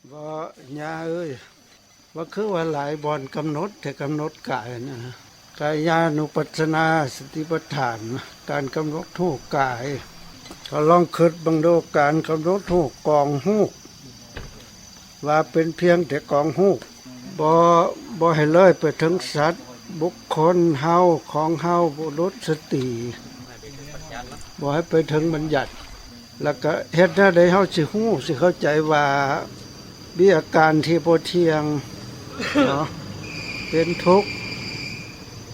ບໍ່ ຍ່າເອີຍ ວ່າຄືວ່າຫຼາຍບ່ອນກຳນົດແຕ່ກຳນົດກາຍນະ ກາຍານຸປັດສະນາ ສະຕິປັດຖານ ການກຳນົດຮູ້ກາຍ ກໍລອງຄິດເບິ່ງດູ ການກຳນົດຮູ້ກອງຮູບ ວ່າເປັນພຽງແຕ່ກອງຮູບ ບໍ່ ບໍ່ໃຫ້ເລີຍໄປເຖິງສັດ ບຸກຄົນ ເຮົາ ຂອງເຮົາ ບຸລຸດ ສະຕີ ບໍ່ໃຫ້ໄປເຖິງບັນຍັດ ແລ້ວກະເຮັດແນວໃດເຮົາຊິຮູ້ ຊິເຂົ້າໃຈວ່າມີອາການທີ່ບໍ່ທ່ຽງເນາະ ເປັນທຸກ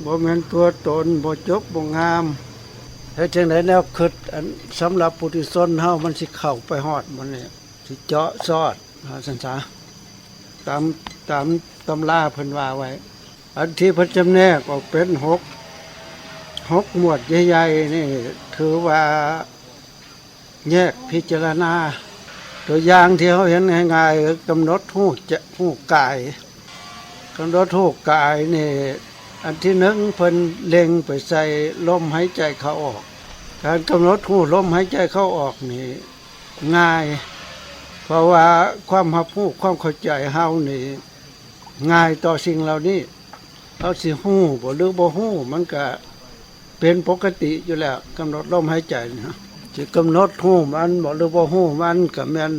ບໍ່ແມ່ນຕົວຕົນ ບໍ່ຈົບ ບໍ່ງາມ ເຮັດຈັ່ງໃດແນວຄິດອັນສຳລັບປຸຖຸຊົນເຮົາມັນຊິເຂົ້າໄປຮອດໝົດນີ້ ຊິເຈາະຊອດ ວ່າຊັ້ນຊະ ຕາມ ຕາມຕຳລາເພິ່ນວ່າໄວ້ ອັນທີ່ເພິ່ນຈຳແນກອອກເປັນຫົກ ຫົກໝວດໃຫຍ່ໆນີ້ ຖືວ່າແຍກພິຈາລະນາ ຕົວຢ່າງທີ່ເຮົາເຫັນງ່າຍໆ ກຳນົດຮູ້ຈະ ຮູ້ກາຍ ກຳນົດຮູ້ກາຍນີ້ ອັນທີໜຶ່ງ ເພິ່ນເລັງໄປໃສ່ລົມຫາຍໃຈເຂົ້າອອກ ການກຳນົດຮູ້ລົມຫາຍໃຈເຂົ້າອອກນີ້ງ່າຍ ເພາະວ່າຄວາມຮັບຮູ້ ຄວາມເຂົ້າໃຈເຮົານີ້ງ່າຍຕໍ່ສິ່ງເຫຼົ່ານີ້ ເຮົາຊິຮູ້ບໍ່ ຫຼືບໍ່ຮູ້ ມັນກະເປັນປົກກະຕິຢູ່ແລ້ວ ກຳນົດລົມຫາຍໃຈນີ້ ຊິກຳນົດຮູ້ມັນບໍ່ ຫຼືບໍ່ຮູ້ມັນ ກະແມ່ນ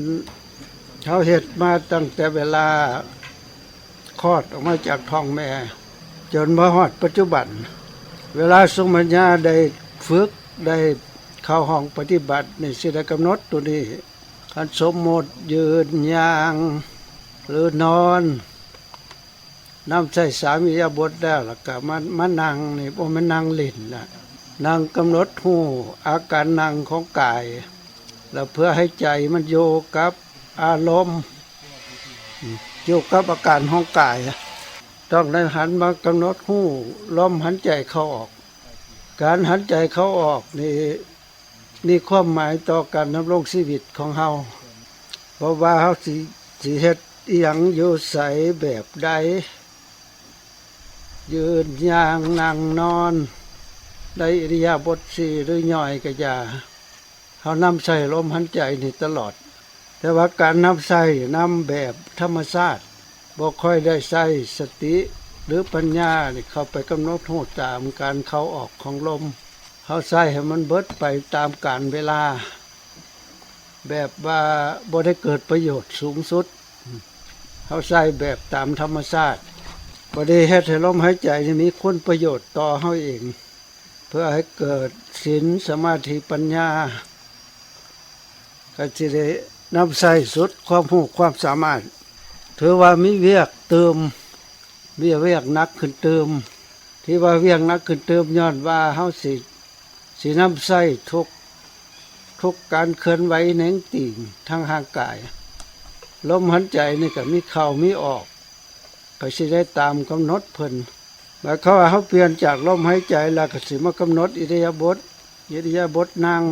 ເຮົາເຮັດມາຕັ້ງແຕ່ເວລາ ຄອດອອກມາຈາກທ້ອງແມ່ ຈົນມາຮອດປັດຈຸບັນ ເວລາສົມບັນຍາໄດ້ຝຶກ ໄດ້ເຂົ້າຫ້ອງປະຕິບັດນີ້ ຊິໄດ້ກຳນົດໂຕນີ້ ຄັນສົມມຸດຢືນ ຍ່າງ ຫຼືນອນ ນຳໃຊ້ສາມອິລິຍາບົດແລ້ວ ແລ້ວກະມາ ມານັ່ງນີ້ ບໍ່ແມ່ນນັ່ງຫຼິ້ນນະ ນັ່ງກຳນົດຮູ້ອາການນັ່ງຂອງກາຍ ແລ້ວເພື່ອໃຫ້ໃຈມັນຢູ່ກັບອາລົມ ຢູ່ກັບອາການຂອງກາຍ ຕ້ອງໄດ້ຫັນມາກຳນົດຮູ້ລົມຫາຍໃຈເຂົ້າອອກ ການຫາຍໃຈເຂົ້າອອກນີ້ມີຄວາມໝາຍຕໍ່ການດຳລົງຊີວິດຂອງເຮົາ ບໍ່ວ່າເຮົາຊິ ຊິເຮັດອີ່ຫຍັງ ຢູ່ໃສ ແບບໃດ ຢືນ ຍ່າງ ນັ່ງ ນອນ ໃນອິລິຍາບົດສີ່ ຫຼືຍ່ອຍກະຢ່າ ເຮົານຳໃຊ້ລົມຫາຍໃຈນີ້ຕະຫຼອດ ແຕ່ວ່າການນຳໃຊ້ນຳແບບທຳມະຊາດ ບໍ່ຄ່ອຍໄດ້ໃຊ້ສະຕິ ຫຼືປັນຍານີ້ເຂົ້າໄປກຳນົດຮູ້ຕາມການເຂົ້າອອກຂອງລົມ ເຮົາໃຊ້ໃຫ້ມັນເບິດໄປຕາມການເວລາ ແບບວ່າບໍ່ໄດ້ເກີດປະໂຫຍດສູງສຸດ ເຮົາໃຊ້ແບບຕາມທຳມະຊາດ ບໍ່ໄດ້ເຮັດໃຫ້ລົມຫາຍໃຈນີ້ມີຄຸນປະໂຫຍດຕໍ່ເຮົາເອງ ເພື່ອໃຫ້ເກີດສິນ ສະມາທິ ປັນຍາ ກໍຊິໄດ້ນຳໃຊ້ສຸດຄວາມຮູ້ຄວາມສາມາດ ຖືວ່າມີວຽກຕື່ມ ວຽກ ວຽກໜັກຂຶ້ນຕື່ມ ທີ່ວ່າວຽກໜັກຂຶ້ນຕື່ມ ຍ້ອນວ່າເຮົາຊິ ຊິນຳໃຊ້ທຸກ ທຸກການເຄື່ອນໄຫວເໜັງຕີງທາງຮ່າງກາຍ ລົມຫາຍໃຈນີ້ກໍມີເຂົ້າມີອອກ ກໍຊິໄດ້ຕາມກຳນົດເພິ່ນ ໝາຍຄວາມວ່າເຮົາປ່ຽນຈາກລົມຫາຍໃຈແລ້ວກໍຊິມາກຳນົດອິລິຍາບົດ ອິລິຍາບົດນັ່ງ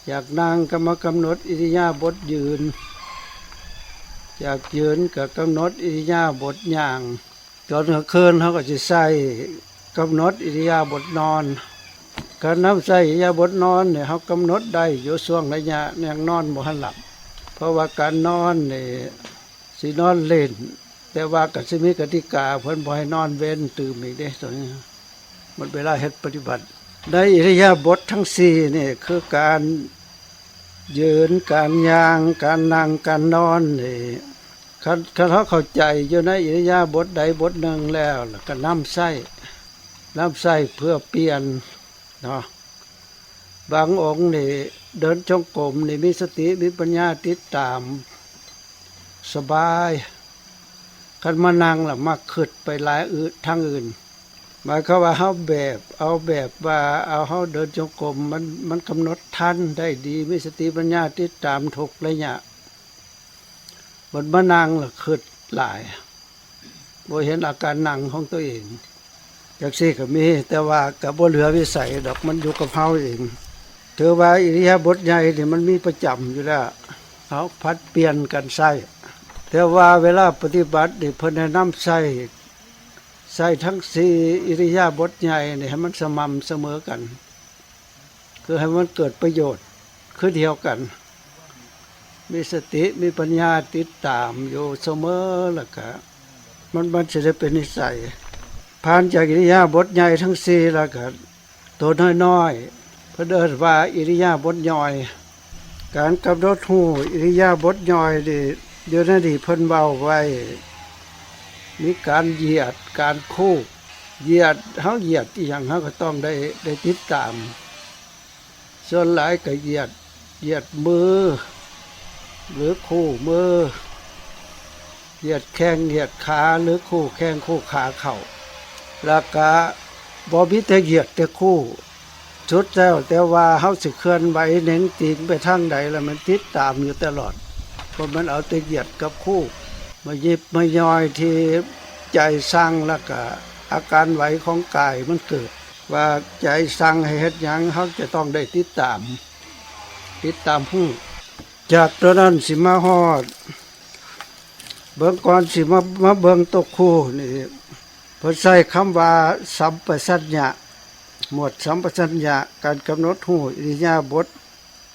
ຈາກນັ່ງກໍມາກຳນົດອິລິຍາບົດຢືນ ຈາກຢືນກໍກຳນົດອິລິຍາບົດຍ່າງ ຕອນກາງຄືນເຮົາກໍຊິໃຊ້ກຳນົດອິລິຍາບົດນອນ ການນຳໃຊ້ອິລິຍາບົດນອນນີ້ເຮົາກຳນົດໄດ້ຢູ່ຊ່ວງໄລຍະຍັງນອນບໍ່ທັນຫຼັບ ເພາະວ່າການນອນນີ້ ຊິນອນຫຼິ້ນ ແຕ່ວ່າກໍຊິມີກະຕິກາ ເພິ່ນບໍ່ໃຫ້ນອນເວັນຕື່ມອີກເດ້ ໂຕນີ້ໝົດເວລາເຮັດປະຕິບັດ ໃນອິລິຍາບົດທັງສີ່ນີ້ ຄືການຢືນ ການຍ່າງ ການນັ່ງ ການນອນນີ້ ຄັນ ຄັນເຮົາເຂົ້າໃຈຢູ່ໃນອິລິຍາບົດໃດບົດໜຶ່ງແລ້ວ ແລ້ວກໍນຳໃຊ້ ນຳໃຊ້ເພື່ອປ່ຽນເນາະ ບາງອົງນີ້ເດີນຈົງກົມນີ້ມີສະຕິມີປັນຍາຕິດຕາມສະບາຍ ຄັນມານັ່ງລະມັກຄິດໄປຫຼາຍອື່ນ ທາງອື່ນ ໝາຍຄວາມວ່າເຮົາແບບ ເອົາແບບວ່າ ເອົາ ເຮົາເດີນຈົງກົມ ມັນ ມັນກຳນົດທັນໄດ້ດີ ມີສະຕິປັນຍາຕິດຕາມທຸກໄລຍະ ບັດມານັ່ງລະຄິດຫຼາຍ ບໍ່ເຫັນອາການນັ່ງຂອງຕົວເອງ ຈັ່ງຊີ້ກໍມີ ແຕ່ວ່າກໍບໍ່ເຫຼືອວິໄສດອກ ມັນຢູ່ກັບເຮົາເອງ ຖືວ່າອິລິຍາບົດໃຫຍ່ນີ້ມັນມີປະຈຳຢູ່ແລ້ວ ເຮົາຜັດປ່ຽນກັນໃຊ້ ແຕ່ວ່າເວລາປະຕິບັດນີ້ເພິ່ນແນະນຳໃຊ້ ໃຊ້ທັງສີ່ອິລິຍາບົດໃຫຍ່ນີ້ໃຫ້ມັນສະໝ່ຳສະເໝີກັນ ຄືໃຫ້ມັນເກີດປະໂຫຍດຄືດຽວກັນ ມີສະຕິ ມີປັນຍາຕິດຕາມຢູ່ສະເໝີ ແລ້ວກະ ມັນ ມັນຊິໄດ້ເປັນນິໄສ. ຜ່ານຈາກອິລິຍາບົດໃຫຍ່ທັງສີ່ແລ້ວກະ ໂຕນ້ອຍໆ ເພິ່ນເອີ້ນວ່າອິລິຍາບົດຍ່ອຍ. ການກຳນົດຮູ້ອິລິຍາບົດຍ່ອຍນີ້ ຢູ່ໃນນີ້ເພິ່ນເວົ້າໄວ້ ມີການຢຽດ ການຄູບ. ຢຽດ ເຮົາຢຽດອີ່ຫຍັງ ເຮົາກໍຕ້ອງໄດ້ ໄດ້ຕິດຕາມ. ສ່ວນຫຼາຍກໍຢຽດ ຢຽດມື ຫຼື ຄູ່ມື ຢຽດແຂ້ງ ຢຽດຂາ ຫຼື ຄູ່ແຂ້ງຄູ່ຂາເຂົ້າ. ແລ້ວກະບໍ່ມີແຕ່ຢຽດແຕ່ຄູ່ ສຸດແລ້ວແຕ່ວ່າເຮົາຊິເຄື່ອນໄຫວເໜັງຕີງໄປທາງໃດ ແລ້ວມັນຕິດຕາມຢູ່ຕະຫຼອດ. ບໍ່ແມ່ນເອົາແຕ່ຢຽດກັບຄູ່ ມາຍິບມາຍ່ອຍທີ່ໃຈສັ່ງ ແລ້ວກະອາການໄຫວຂອງກາຍມັນເກີດ ວ່າໃຈສັ່ງໃຫ້ເຮັດຫຍັງ ເຮົາຈະຕ້ອງໄດ້ຕິດຕາມ ຕິດຕາມຮູ້. ຈາກໂຕນັ້ນຊິມາຮອດ ເບິ່ງກ່ອນ ຊິມາ ມາເບິ່ງໂຕຄູນີ້ ເພິ່ນໃຊ້ຄຳວ່າສຳປະສັນຍະ ໝວດສຳປະສັນຍະ ການກຳນົດຮູ້ອິລິຍາບົດ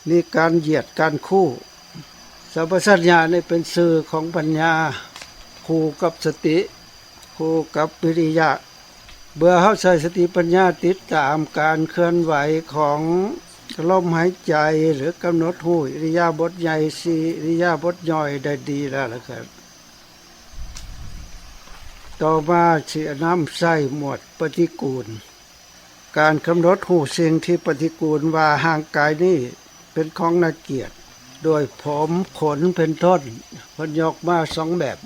ມີການຢຽດການຄູ່. ສຳປະສັນຍະນີ້ເປັນຊື່ຂອງປັນຍາ ຄູ່ກັບສະຕິ ຄູ່ກັບວິລິຍະ. ເມື່ອເຮົາໃຊ້ສະຕິປັນຍາຕິດຕາມການເຄື່ອນໄຫວຂອງລົມຫາຍໃຈ ຫຼື ກຳນົດຮູ້ອິລິຍາບົດໃຫຍ່ສີ່ ອິລິຍາບົດຍ່ອຍໄດ້ດີແລ້ວ ແລ້ວກໍຕໍ່ມາຊິນຳໃຊ້ໝວດປະຕິກູນ ການກຳນົດຮູ້ສິ່ງທີ່ປະຕິກູນ ວ່າຮ່າງກາຍນີ້ເປັນຂອງໜ້າກຽດ ໂດຍຜົມ ຂົນ ເປັນຕົ້ນ. ເພິ່ນຍົກມາສອງແບບ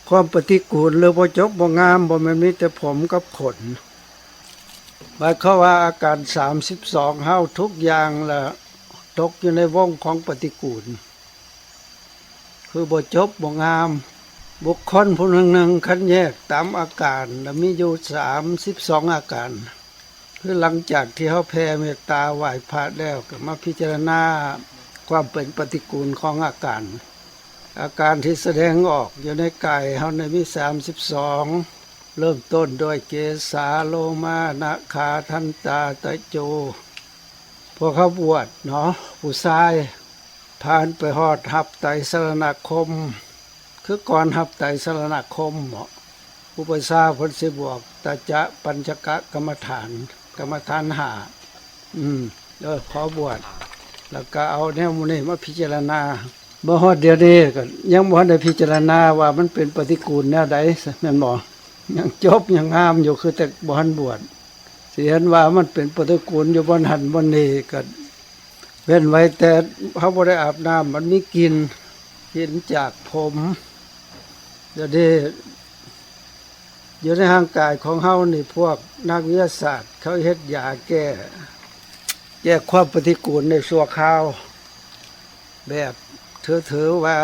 ຄວາມປະຕິກູນ ຫຼື ບໍ່ຈົບບໍ່ງາມ ບໍ່ແມ່ນມີແຕ່ຜົມກັບຂົນ. ໝາຍຄວາມວ່າອາການສາມສິບສອງເຮົາທຸກຢ່າງລະຕົກຢູ່ໃນວົງຂອງປະຕິກູນ ຄືບໍ່ຈົບບໍ່ງາມ. ບຸກຄົນຜູ້ໜຶ່ງໜຶ່ງ ຄັນແຍກຕາມອາການລະມີຢູ່ສາມສິບສອງອາການ ຄືຫຼັງຈາກທີ່ເຮົາແຜ່ເມດຕາໄຫວ້ພະແລ້ວ ກໍມາພິຈາລະນາຄວາມເປັນປະຕິກູນຂອງອາການ. ອາການທີ່ສະແດງອອກຢູ່ໃນກາຍເຮົານີ້ມີສາມສິບສອງ ເລີ່ມຕົ້ນດ້ວຍເກສາ ໂລມາ ນະຄາ ທັນຕາ ຕະໂຈ. ພວກເຮົາບວດເນາະ ຜູ້ຊາຍ ຜ່ານໄປຮອດຮັບໄຕສະລະນະຄົມ ຄືກ່ອນຮັບໄຕສະລະນະຄົມເນາະ ອຸປະຊາເພິ່ນຊິບອກ ຕະຈະປັນຈະກະກຳມະຖານ ກຳມະຖານຫ້າ ອືມ ເອີ ຂໍບວດ ແລ້ວກະເອົາແນວໝູ່ນີ້ມາພິຈາລະນາ. ມາຮອດດຽວນີ້ກໍຍັງບໍ່ທັນໄດ້ພິຈາລະນາວ່າມັນເປັນປະຕິກູນແນວໃດ ແມ່ນບໍ່? ຍັງຈົບຍັງງາມຢູ່ ຄືແຕ່ບໍ່ທັນບວດ. ຊິເຫັນວ່າມັນເປັນປະຕິກູນຢູ່ບ່ອນຫັ້ນບ່ອນນີ້ ກໍເວັ້ນໄວ້ແຕ່ເຮົາບໍ່ໄດ້ອາບນ້ຳ ມັນມີກິ່ນ ກິ່ນຈາກຜົມ. ດຽວນີ້ຢູ່ໃນຮ່າງກາຍຂອງເຮົານີ້ ພວກນັກວິທະຍາສາດເຂົາເຮັດຢາແກ້ ແກ້ຄວາມປະຕິກູນໃນຊົ່ວຄາວ ແບບຖືໆວ່າ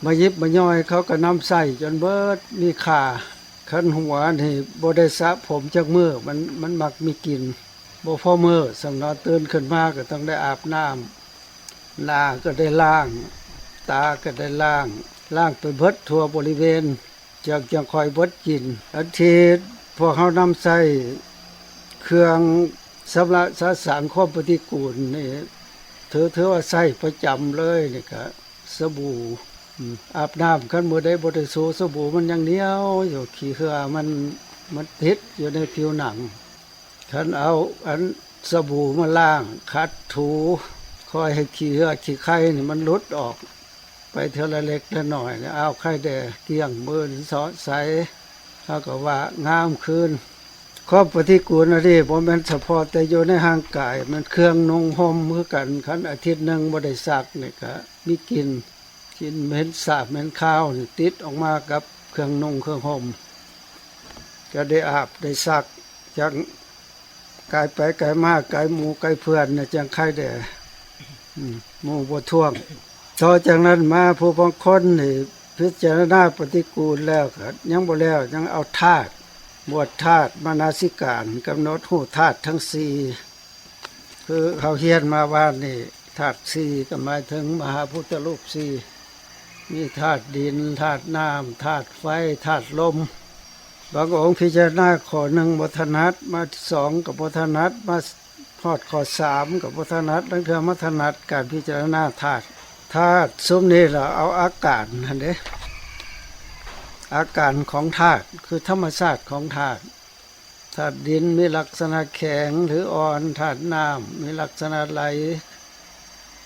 ມາຢິບມາຍ່ອຍ ເຂົາກໍນຳໃຊ້ຈົນເບິດມີຄ່າ. ຄັນຫົວນີ້ບໍ່ໄດ້ສະຜົມຈັກມື້ ມັນ ມັນມັກມີກິ່ນ ບໍ່ພໍມື້. ສຳນອນຕື່ນຂຶ້ນມາກໍຕ້ອງໄດ້ອາບນ້ຳ ໜ້າກໍໄດ້ລ້າງ ຕາກໍໄດ້ລ້າງ ລ້າງໄປເບິດທົ່ວບໍລິເວນ ຈັ່ງ ຈັ່ງຄ່ອຍເບິດກິ່ນ. ອັນທີ່ພວກເຮົານຳໃຊ້ເຄື່ອງຊຳລະສະສາງຄວາມປະຕິກູນນີ້ ຖື ຖືວ່າໃຊ້ປະຈຳເລີຍນີ້ກະສະບູ ອາບນ້ຳ ຄັນມື້ໃດບໍ່ໄດ້ໂຊສະບູ ມັນຍັງໜຽວຢູ່ ຂີ້ເຫື່ອມັນ ມັນຕິດຢູ່ໃນຜິວໜັງ. ຄັນເອົາອັນສະບູມາລ້າງຂັດຖູ ຄ່ອຍໃຫ້ຂີ້ເຫື່ອຂີ້ໄຄນີ້ມັນຫຼຸດອອກໄປເທື່ອລະເລັກລະໜ້ອຍ ອ້າວ ໄຄແດ່ ກ້ຽງ ມື້ນີ້ເສາະໃສ ເຮົາກໍວ່າງາມຄືນ. ຄວາມປະຕິກູນອັນນີ້ບໍ່ແມ່ນສະເພາະແຕ່ຢູ່ໃນຮ່າງກາຍ ແມ່ນເຄື່ອງນຸ່ງຫົ່ມຄືກັນ. ຄັນອາທິດໜຶ່ງບໍ່ໄດ້ຊັກນີ້ກະມີກິ່ນ ກິ່ນເໝັນສາບເໝັນຄາວນີ້ຕິດອອກມາກັບເຄື່ອງນຸ່ງເຄື່ອງຫົ່ມ ຈະໄດ້ອາບໄດ້ຊັກ ຈັ່ງກາຍໄປກາຍມາ ກາຍໝູ່ກາຍເພື່ອນນະ ຈັ່ງໄຄແດ່ ອືມ ໝູ່ບໍ່ທ້ວງ. ຕໍ່ຈາກນັ້ນມາ ຜູ້ບາງຄົນນີ້ພິຈາລະນາປະຕິກູນແລ້ວກໍຍັງບໍ່ແລ້ວ ຍັງເອົາທາດ ບວດທາດມະນະສິການ ກຳນົດຮູ້ທາດທັງສີ່ ຄືເຮົາຮຽນມາວານນີ້ ທາດສີ່ກໍໝາຍເຖິງມະຫາພຸດທະຮູບສີ່ ມີທາດດິນ ທາດນ້ຳ ທາດໄຟ ທາດລົມ. ບາງອົງພິຈາລະນາຂໍ້ໜຶ່ງບໍ່ຖະໜັດ ມາສອງກໍບໍ່ຖະໜັດ ມາຮອດຂໍ້ສາມກໍບໍ່ຖະໜັດ ລາງເທື່ອມາຖະໜັດການພິຈາລະນາທາດ ທາດຊຸມນີ້ລະເອົາອາການຫັ້ນເດ້ ອາການຂອງທາດ ຄືທຳມະຊາດຂອງທາດ. ທາດດິນມີລັກສະນະແຂງ ຫຼື ອ່ອນ, ທາດນ້ຳມີລັກສະນະໄຫຼ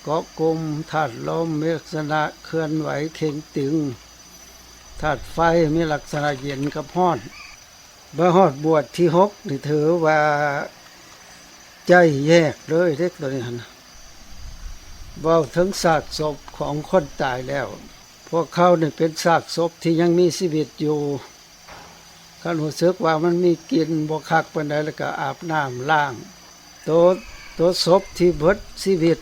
ເກາະກຸ່ມ, ທາດລົມມີລັກສະນະເຄື່ອນໄຫວເຄັ່ງຕຶງ, ທາດໄຟມີລັກສະນະເຢັນກັບຮ້ອນ. ມາຮອດບວດທີຫົກນີ້ຖືວ່າໃຈແຍກເລີຍເດ້ ໂຕນີ້ຫັ້ນນະ ເວົ້າເຖິງຊາກສົບຂອງຄົນຕາຍແລ້ວ. ພວກເຂົານີ້ເປັນຊາກສົບທີ່ຍັງມີຊີວິດຢູ່. ຄັນຮູ້ສຶກວ່າມັນມີກິ່ນບໍ່ຄັກປານໃດ ແລ້ວກໍອາບນ້ຳລ້າງ. ໂຕ ໂຕສົບທີ່ເບິດຊີວິດ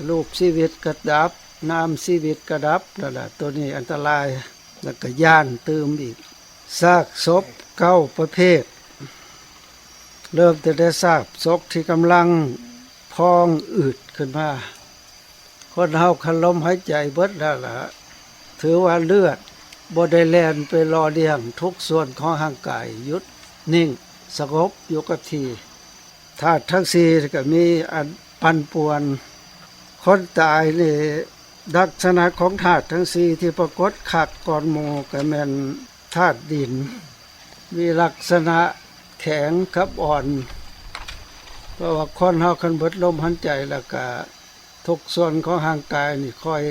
ຮູບຊີວິດກໍດັບ ນາມຊີວິດກໍດັບ ນັ້ນລະ ໂຕນີ້ອັນຕະລາຍ ແລ້ວກໍຢ້ານຕື່ມອີກ. ຊາກສົບເກົ້າປະເພດ ເລີ່ມຕັ້ງແຕ່ຊາກສົບທີ່ກຳລັງພອງອືດຂຶ້ນມາ. ຄົນເຮົາຄັນລົມຫາຍໃຈເບິດແລ້ວລະ ຖືວ່າເລືອດບໍ່ໄດ້ແລ່ນໄປຫຼໍ່ລ້ຽງທຸກສ່ວນຂອງຮ່າງກາຍ, ຢຸດ, ນິ່ງ, ສະຫງົບຢູ່ກັບທີ່. ທາດທັງສີ່ກໍມີອັນປັ່ນປ່ວນ. ຄົນຕາຍນີ້ ລັກສະນະຂອງທາດທັງສີ່ທີ່ປາກົດຄັກກ່ອນໝູ່ກໍແມ່ນທາດດິນ ມີລັກສະນະແຂງກັບອ່ອນ. ເພາະວ່າຄົນເຮົາຄັນເບິດລົມຫາຍໃຈແລ້ວກະ ທຸກສ່ວນຂອງຮ່າງກາຍນີ້ຄ່ອຍ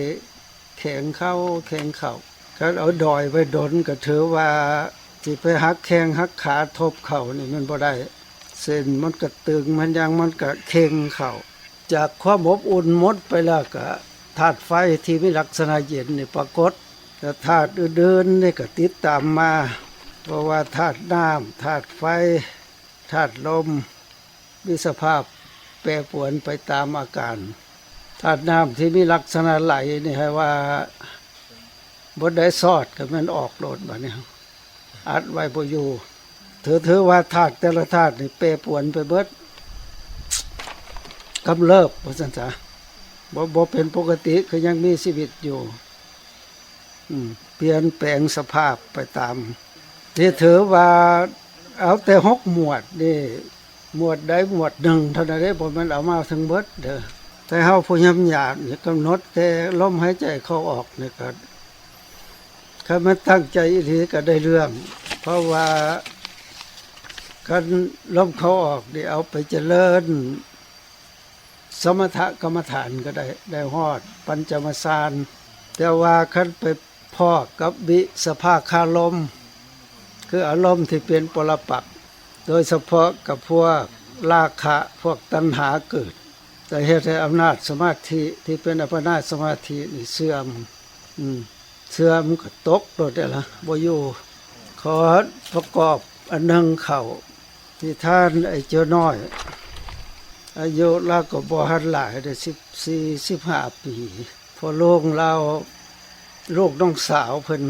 ແຂງເຂົ້າ ແຂງເຂົ້າ. ຄັນເອົາດອຍໄວ້ດົນກໍຖືວ່າຊິໄປຫັກແຂ້ງຫັກຂາທົບເຂົ້ານີ້ມັນບໍ່ໄດ້. ເສັ້ນມັນກະຕຶງ ມັນຫຍັງມັນກະເຄັ່ງເຂົ້າ. ຈາກຄວາມອົບອຸ່ນໝົດໄປແລ້ວ ກະທາດໄຟທີ່ມີລັກສະນະເຢັນນີ້ປາກົດ ແລະ ທາດອື່ນໆນີ້ກະຕິດຕາມມາ ເພາະວ່າທາດນ້ຳ ທາດໄຟ ທາດລົມ ມີສະພາບແປປວນໄປຕາມອາການ. ທາດນ້ຳທີ່ມີລັກສະນະໄຫຼນີ້ ໃຫ້ວ່າບ່ອນໃດຊອດກໍແມ່ນອອກໂລດ ບາດນີ້ອັດໄວ້ບໍ່ຢູ່. ຖື ຖືວ່າທາດແຕ່ລະທາດນີ້ແປປວນໄປເບິດ ກຳເລີບວ່າຊັ້ນຊະ ບໍ່ ບໍ່ເປັນປົກກະຕິ ຄືຍັງມີຊີວິດຢູ່. ອືມ ປ່ຽນແປງສະພາບໄປຕາມ ນີ້ຖືວ່າເອົາແຕ່ຫົກໝວດນີ້ ໝວດໃດໝວດໜຶ່ງເທົ່ານັ້ນເດ້ ບໍ່ແມ່ນເອົາມາທັງເບິດເດີ. ແຕ່ເຮົາຜູ້ຍຳຢາກນີ້ກຳນົດແຕ່ລົມຫາຍໃຈເຂົ້າອອກນີ້ກໍ ຄັນແມ່ນຕັ້ງໃຈອີ່ຫຼີກໍໄດ້ເລື່ອງ ເພາະວ່າຄັນລົມເຂົ້າອອກນີ້ເອົາໄປຈະເລີນ ສະມະຖະກຳມະຖານກໍໄດ້ ໄດ້ຮອດປັນຈະມະຊານ. ແຕ່ວ່າຄັນໄປພໍ້ກັບວິສະພາຄາລົມ ຄືອາລົມທີ່ເປັນປໍລະປັກ ໂດຍສະເພາະກັບພວກລາຄະ ພວກຕັນຫາເກີດ ຈະເຮັດໃຫ້ອຳນາດສະມາທິທີ່ເປັນອັບປະນາດສະມາທິນີ້ເສື່ອມ ອືມ ເສື່ອມກໍຕົກໂລດເດລະ ບໍ່ຢູ່. ຂໍປະກອບອັນໜຶ່ງເຂົ້າ ນິທານໄອ້ເຈົ້ານ້ອຍ ອາຍຸລາວກໍບໍ່ທັນຫຼາຍເດ້ ສິບສີ່ ສິບຫ້າປີ. ພໍ່ລຸງລາວ ລູກນ້ອງສາວເພິ່ນ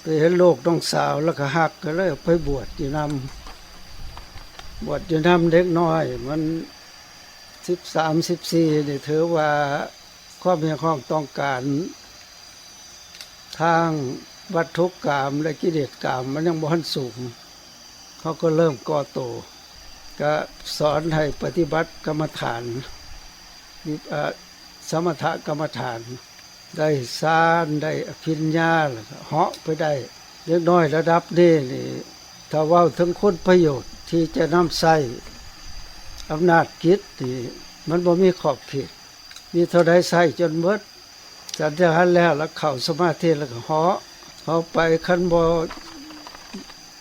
ໄປເຫັນລູກນ້ອງສາວ ແລ້ວກໍຮັກ ກໍເລີຍໄປບວດຢູ່ນຳ ບວດຢູ່ນຳເດັກນ້ອຍ ມັນສິບສາມ ສິບສີ່ນີ້ ຖືວ່າຄວາມຮຽກຮ້ອງຕ້ອງການ ທາງວັດຖຸກາມ ແລະ ກິເລດກາມ ມັນຍັງບໍ່ທັນສູງ ເຂົາກໍເລີ່ມກໍ່ໂຕ ກະສອນໃຫ້ປະຕິບັດກຳມະຖານ ວິ ເອີ ສະມະຖະກຳມະຖານ ໄດ້ຊານ ໄດ້ອະພິນຍາ ແລ້ວກະເຫາະໄປໄດ້. ເດັກນ້ອຍລະດັບນີ້ນີ້ ຖ້າເວົ້າເຖິງຄຸນປະໂຫຍດທີ່ຈະນຳໃຊ້ອຳນາດຈິດນີ້ ມັນບໍ່ມີຂອບເຂດ ມີເທົ່າໃດໃຊ້ຈົນເບິດ. ສັນຈະຫັນແລ້ວ ແລ້ວເຂົ້າສະມາທິ ແລ້ວກໍເຫາະ ເຫາະໄປ. ຄັນບໍ່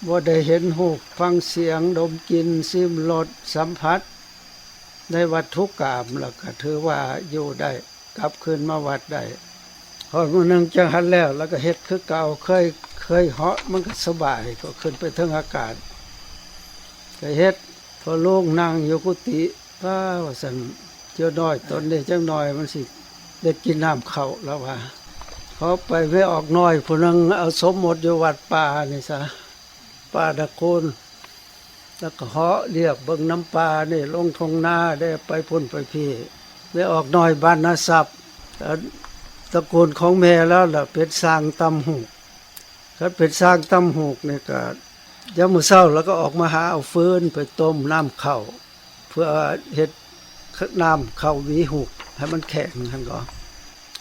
ບໍ່ໄດ້ເຫັນຮູບ ຟັງສຽງ ດົມກິ່ນ ຊິມລົດ ສຳຜັດໃນວັດຖຸກາມ ແລ້ວກໍຖືວ່າຢູ່ໄດ້ ກັບຄືນມາວັດໄດ້. ຮອດມື້ໜຶ່ງຈັ່ງຫັນແລ້ວ ແລ້ວກໍເຮັດຄືເກົ່າ ເຄີຍ ເຄີຍເຫາະ ມັນກໍສະບາຍ ກໍຂຶ້ນໄປເທິງອາກາດ ກໍເຮັດ. ພໍ່ລຸງນັ່ງຢູ່ກຸຕິ ປ້າ ວ່າຊັ້ນ ເຈົ້ານ້ອຍຕົນນີ້ຈັກໜ່ອຍມັນຊິໄດ້ກິນນ້ຳເຂົ້າ ລາວວ່າ. ເຮົາໄປແມ່ອອກນ້ອຍຜູ້ໜຶ່ງ ເອົາສົມມຸດຢູ່ວັດປ່ານີ້ຊະ ປ່ານະຄູນ ແລ້ວກໍເຫາະລຽບເບິ່ງນ້ຳປ່ານີ້ ລົງທົ່ງນາແດ່ ໄປພຸ້ນໄປພີ້. ແມ່ອອກນ້ອຍບ້ານນາຊັບ ຕະ ຕະກູນຂອງແມ່ລາວລະເປັນຊ່າງຕ່ຳຫູກ. ຄັນເປັນຊ່າງຕ່ຳຫູກນີ້ກະ ຍາມມື້ເຊົ້າລາວກໍອອກມາຫາເອົາຟືນໄປຕົ້ມນ້ຳເຂົ້າ ເພື່ອເຮັດນ້ຳເຂົ້າຫວີຫູກໃຫ້ມັນແຂງຫັ້ນກໍ.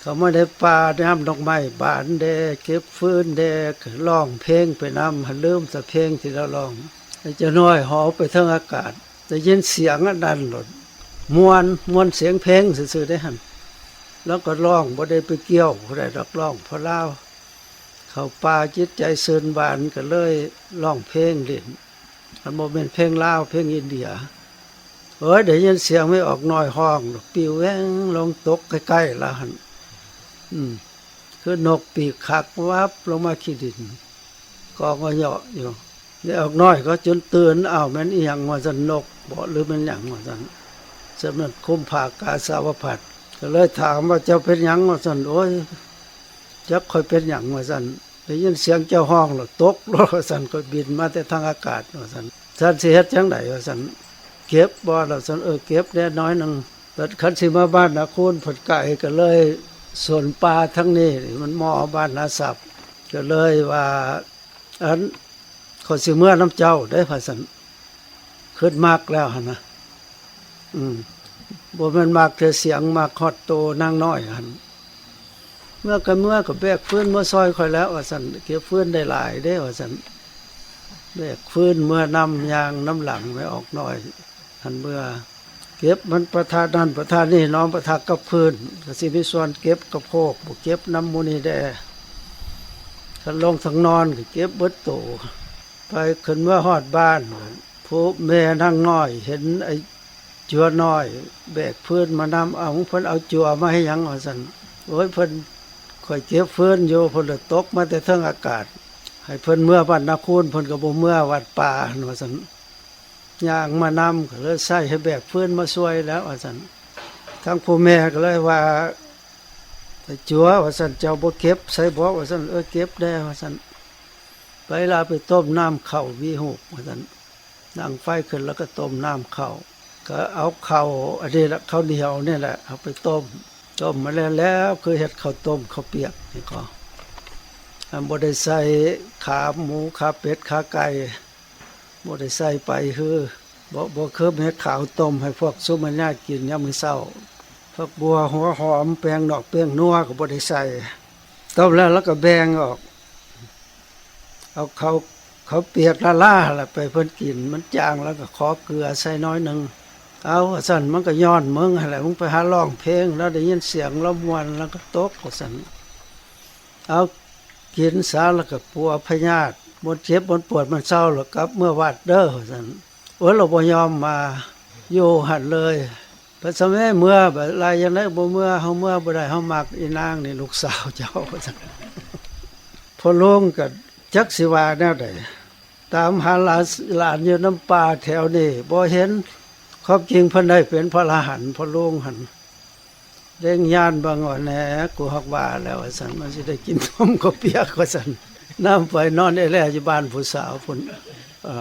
ເ ເຂົ້າມາໃນປ່າ ຍາມດອກໄມ້ບານແດ່ ເກັບຟືນແດ່ ກໍຮ້ອງເພງໄປນຳ ໃຫ້ລືມແຕ່ເພງທີ່ລາວຮ້ອງ. ໄອ້ເຈົ້ານ້ອຍເຫາະໄປເທິງອາກາດ ໄດ້ຍິນສຽງອັນນັ້ນໂລດ ມ່ວນ ມ່ວນສຽງເພງຊື່ໆເດ້ຫັ້ນ. ລາວກໍຮ້ອງ ບໍ່ໄດ້ໄປກ່ຽວຜູ້ໃດດອກ ຮ້ອງເພາະລາວ. ເຂົ້າປ່າຈິດໃຈຊື່ນບານ ກໍເລີຍຮ້ອງເພງຫຼິ້ນ. ມັນບໍ່ແມ່ນເພງລາວ ເພງອິນເດຍ. ໂອ້ຍ ໄດ້ຍິນສຽງແມ່ອອກນ້ອຍຮ້ອງ ປິວແວ່ງລົງຕົກໃກ້ໆລາວຫັ້ນ. ອືມ ຄືນົກປີກຫັກວັບລົງມາຂີ້ດິນ ກອງອະເຍາະຢູ່. ແມ່ອອກນ້ອຍກໍຈົນຕື່ນ ອ້າວ ແມ່ນອີ່ຫຍັງວ່າຊັ້ນ ນົກບໍ ຫຼືແມ່ນຫຍັງວ່າຊັ້ນ. ສະນັ້ນຄຸມຜ້າກາສາວະພັດ ກໍເລີຍຖາມວ່າ ເຈົ້າເປັນຫຍັງວ່າຊັ້ນ. ໂອ້ຍ ຈັກຂ້ອຍເປັນຫຍັງວ່າຊັ້ນ. ໄດ້ຍິນສຽງເຈົ້າຮ້ອງແລ້ວຕົກໂລດວ່າຊັ້ນ ຂ້ອຍບິນມາແຕ່ທາງອາກາດວ່າຊັ້ນ. ຊັ້ນຊິເຮັດຈັ່ງໃດວ່າຊັ້ນ ເກັບບໍ່ລະວ່າຊັ້ນ. ເອີ ເກັບແດ່ໜ້ອຍໜຶ່ງ. ບັດຄັນຊິມາບ້ານນາຄູນເພິ່ນໄກ ກໍເລີຍສວນປ່າທາງນີ້ ມັນໝໍ້ບ້ານນາຊັບ ກໍເລີຍວ່າ ອັນ ຂ້ອຍຊິເມືອນຳເຈົ້າເດ້ວ່າຊັ້ນ. ຄິດມັກແລ້ວຫັ້ນນະ ອືມ ບໍ່ແມ່ນມັກແຕ່ສຽງ ມັກຮອດໂຕນາງນ້ອຍຫັ້ນ. ເມືອກໍເມືອ ກໍແບກຟືນເມືອຊ່ອຍຂ້ອຍແລ້ວວ່າຊັ້ນ ເກັບຟືນໄດ້ຫຼາຍເດ້ວ່າຊັ້ນ. ແບກຟືນເມືອນຳ ຍ່າງນຳຫຼັງແມ່ອອກນ້ອຍຫັ້ນເມືອ ເກັບມັນປະທານັ້ນປະທານີ້ເນາະ ປະທາກັບຟືນ ກໍຊິມີສ່ວນເກັບກັບໂຄກ ບໍ່ເກັບນຳໝູ່ນີ້ແດ່. ຄັນລົງທາງນອນກໍເກັບເບິດໂຕ. ໄປຂຶ້ນເມືອຮອດບ້ານ ຜູ້ແມ່ນາງນ້ອຍເຫັນໄອ້ຈົວນ້ອຍແບກຟືນມານຳ. ເອົາ ເພິ່ນເອົາຈົວມາໃຫ້ຫຍັງວ່າຊັ້ນ. ໂອ້ຍ ເພິ່ນ ຂ້ອຍເກັບຟືນຢູ່ ເພິ່ນລະຕົກມາແຕ່ເທິງອາກາດ ໃຫ້ເພິ່ນເມືອບ້ານນາຄູນ ເພິ່ນກໍບໍ່ເມືອວັດປ່າຫັ້ນວ່າຊັ້ນ. ຍ່າງມານຳ ກໍເລີຍໃຊ້ໃຫ້ແບກຟືນມາຊ່ວຍແລ້ວວ່າຊັ້ນ. ທາງຜູ້ແມ່ກໍເລີຍວ່າ ໄອ້ຈົວວ່າຊັ້ນ ເຈົ້າບໍ່ເກັບໃສ່ບໍວ່າຊັ້ນ. ເອີ ເກັບແດ່ວ່າຊັ້ນ. ໄປລະ ໄປຕົ້ມນ້ຳເຂົ້າວິຫຸກວ່າຊັ້ນ. ດັງໄຟຂຶ້ນແລ້ວກໍຕົ້ມນ້ຳເຂົ້າ ກໍເອົາເຂົ້າອັນນີ້ລະ ເຂົ້າໜຽວນີ້ແຫຼະ ເອົາໄປຕົ້ມ. ຕົ້ມມາແລ້ວ ແລ້ວຄືເຮັດເຂົ້າຕົ້ມເຂົ້າປຽກນີ້ກໍ ອັນບໍ່ໄດ້ໃສ່ຂາໝູ ຂາເປັດ ຂາໄກ່ ບໍ່ໄດ້ໃສ່ໄປ ຄື ບໍ່ ບໍ່ຄືແມ່ຂາວຕົ້ມໃຫ້ພວກສຸມມະຍາກິນຍາມມື້ເຊົ້າ. ຜັກບົ່ວ ຫົວຫອມ ແປ້ງນອກແປ້ງນົວກໍບໍ່ໄດ້ໃສ່. ຕົ້ມແລ້ວລາວກໍແບ່ງອອກ ເອົາເຂົ້າ ເຂົ້າປຽກລ້າໆລະໄປເພິ່ນກິນ. ມັນຈາງ ລາວກໍຂໍເກືອໃສ່ໜ້ອຍໜຶ່ງ. ເອົາ ວ່າຊັ້ນ ມັນກໍຍ້ອນມຶງຫັ້ນແຫຼະ ມຶງໄປຫາຮ້ອງເພງ ລາວໄດ້ຍິນສຽງລາວມ່ວນ ລາວກໍຕົກວ່າຊັ້ນ. ເອົາ ກິນຊະ ລາວກໍປົວພະຍາດ ບໍ່ເຈັບບໍ່ປວດມັນເຊົາ ລາວກັບເມືອວັດເດີວ່າຊັ້ນ. ໂອ້ຍ ລາວບໍ່ຍອມມາ ຢູ່ຫັ້ນເລີຍ. ໄປຊະແມ້ ເມືອ ບາດໄລ່ຈັ່ງໃດບໍ່ເມືອ ເຮົາເມືອບໍ່ໄດ້ ເຮົາມັກອີນາງນີ້ ລູກສາວເຈົ້າ ວ່າຊັ້ນ. ພໍ່ລຸງກໍຈັກຊິວ່າແນວໃດ ຕາມຫາຫຼານ ຫຼານຢູ່ນຳປ່າແຖວນີ້ບໍ່ເຫັນ. ຄວາມຈິງເພິ່ນໄດ້ເປັນພະອະລະຫັນ ພໍ່ລຸງຫັ້ນ. ເລັງຍານເບິ່ງວ່າ ແນ່ ກູຮັກວ່າແລ້ວວ່າຊັ້ນ ມັນຊິໄດ້ກິນຕົ້ມເຂົ້າປຽກວ່າຊັ້ນ. ນຳໄປນອນແອແລ່ຢູ່ບ້ານຜູ້ສາວພຸ້ນ. ເອີ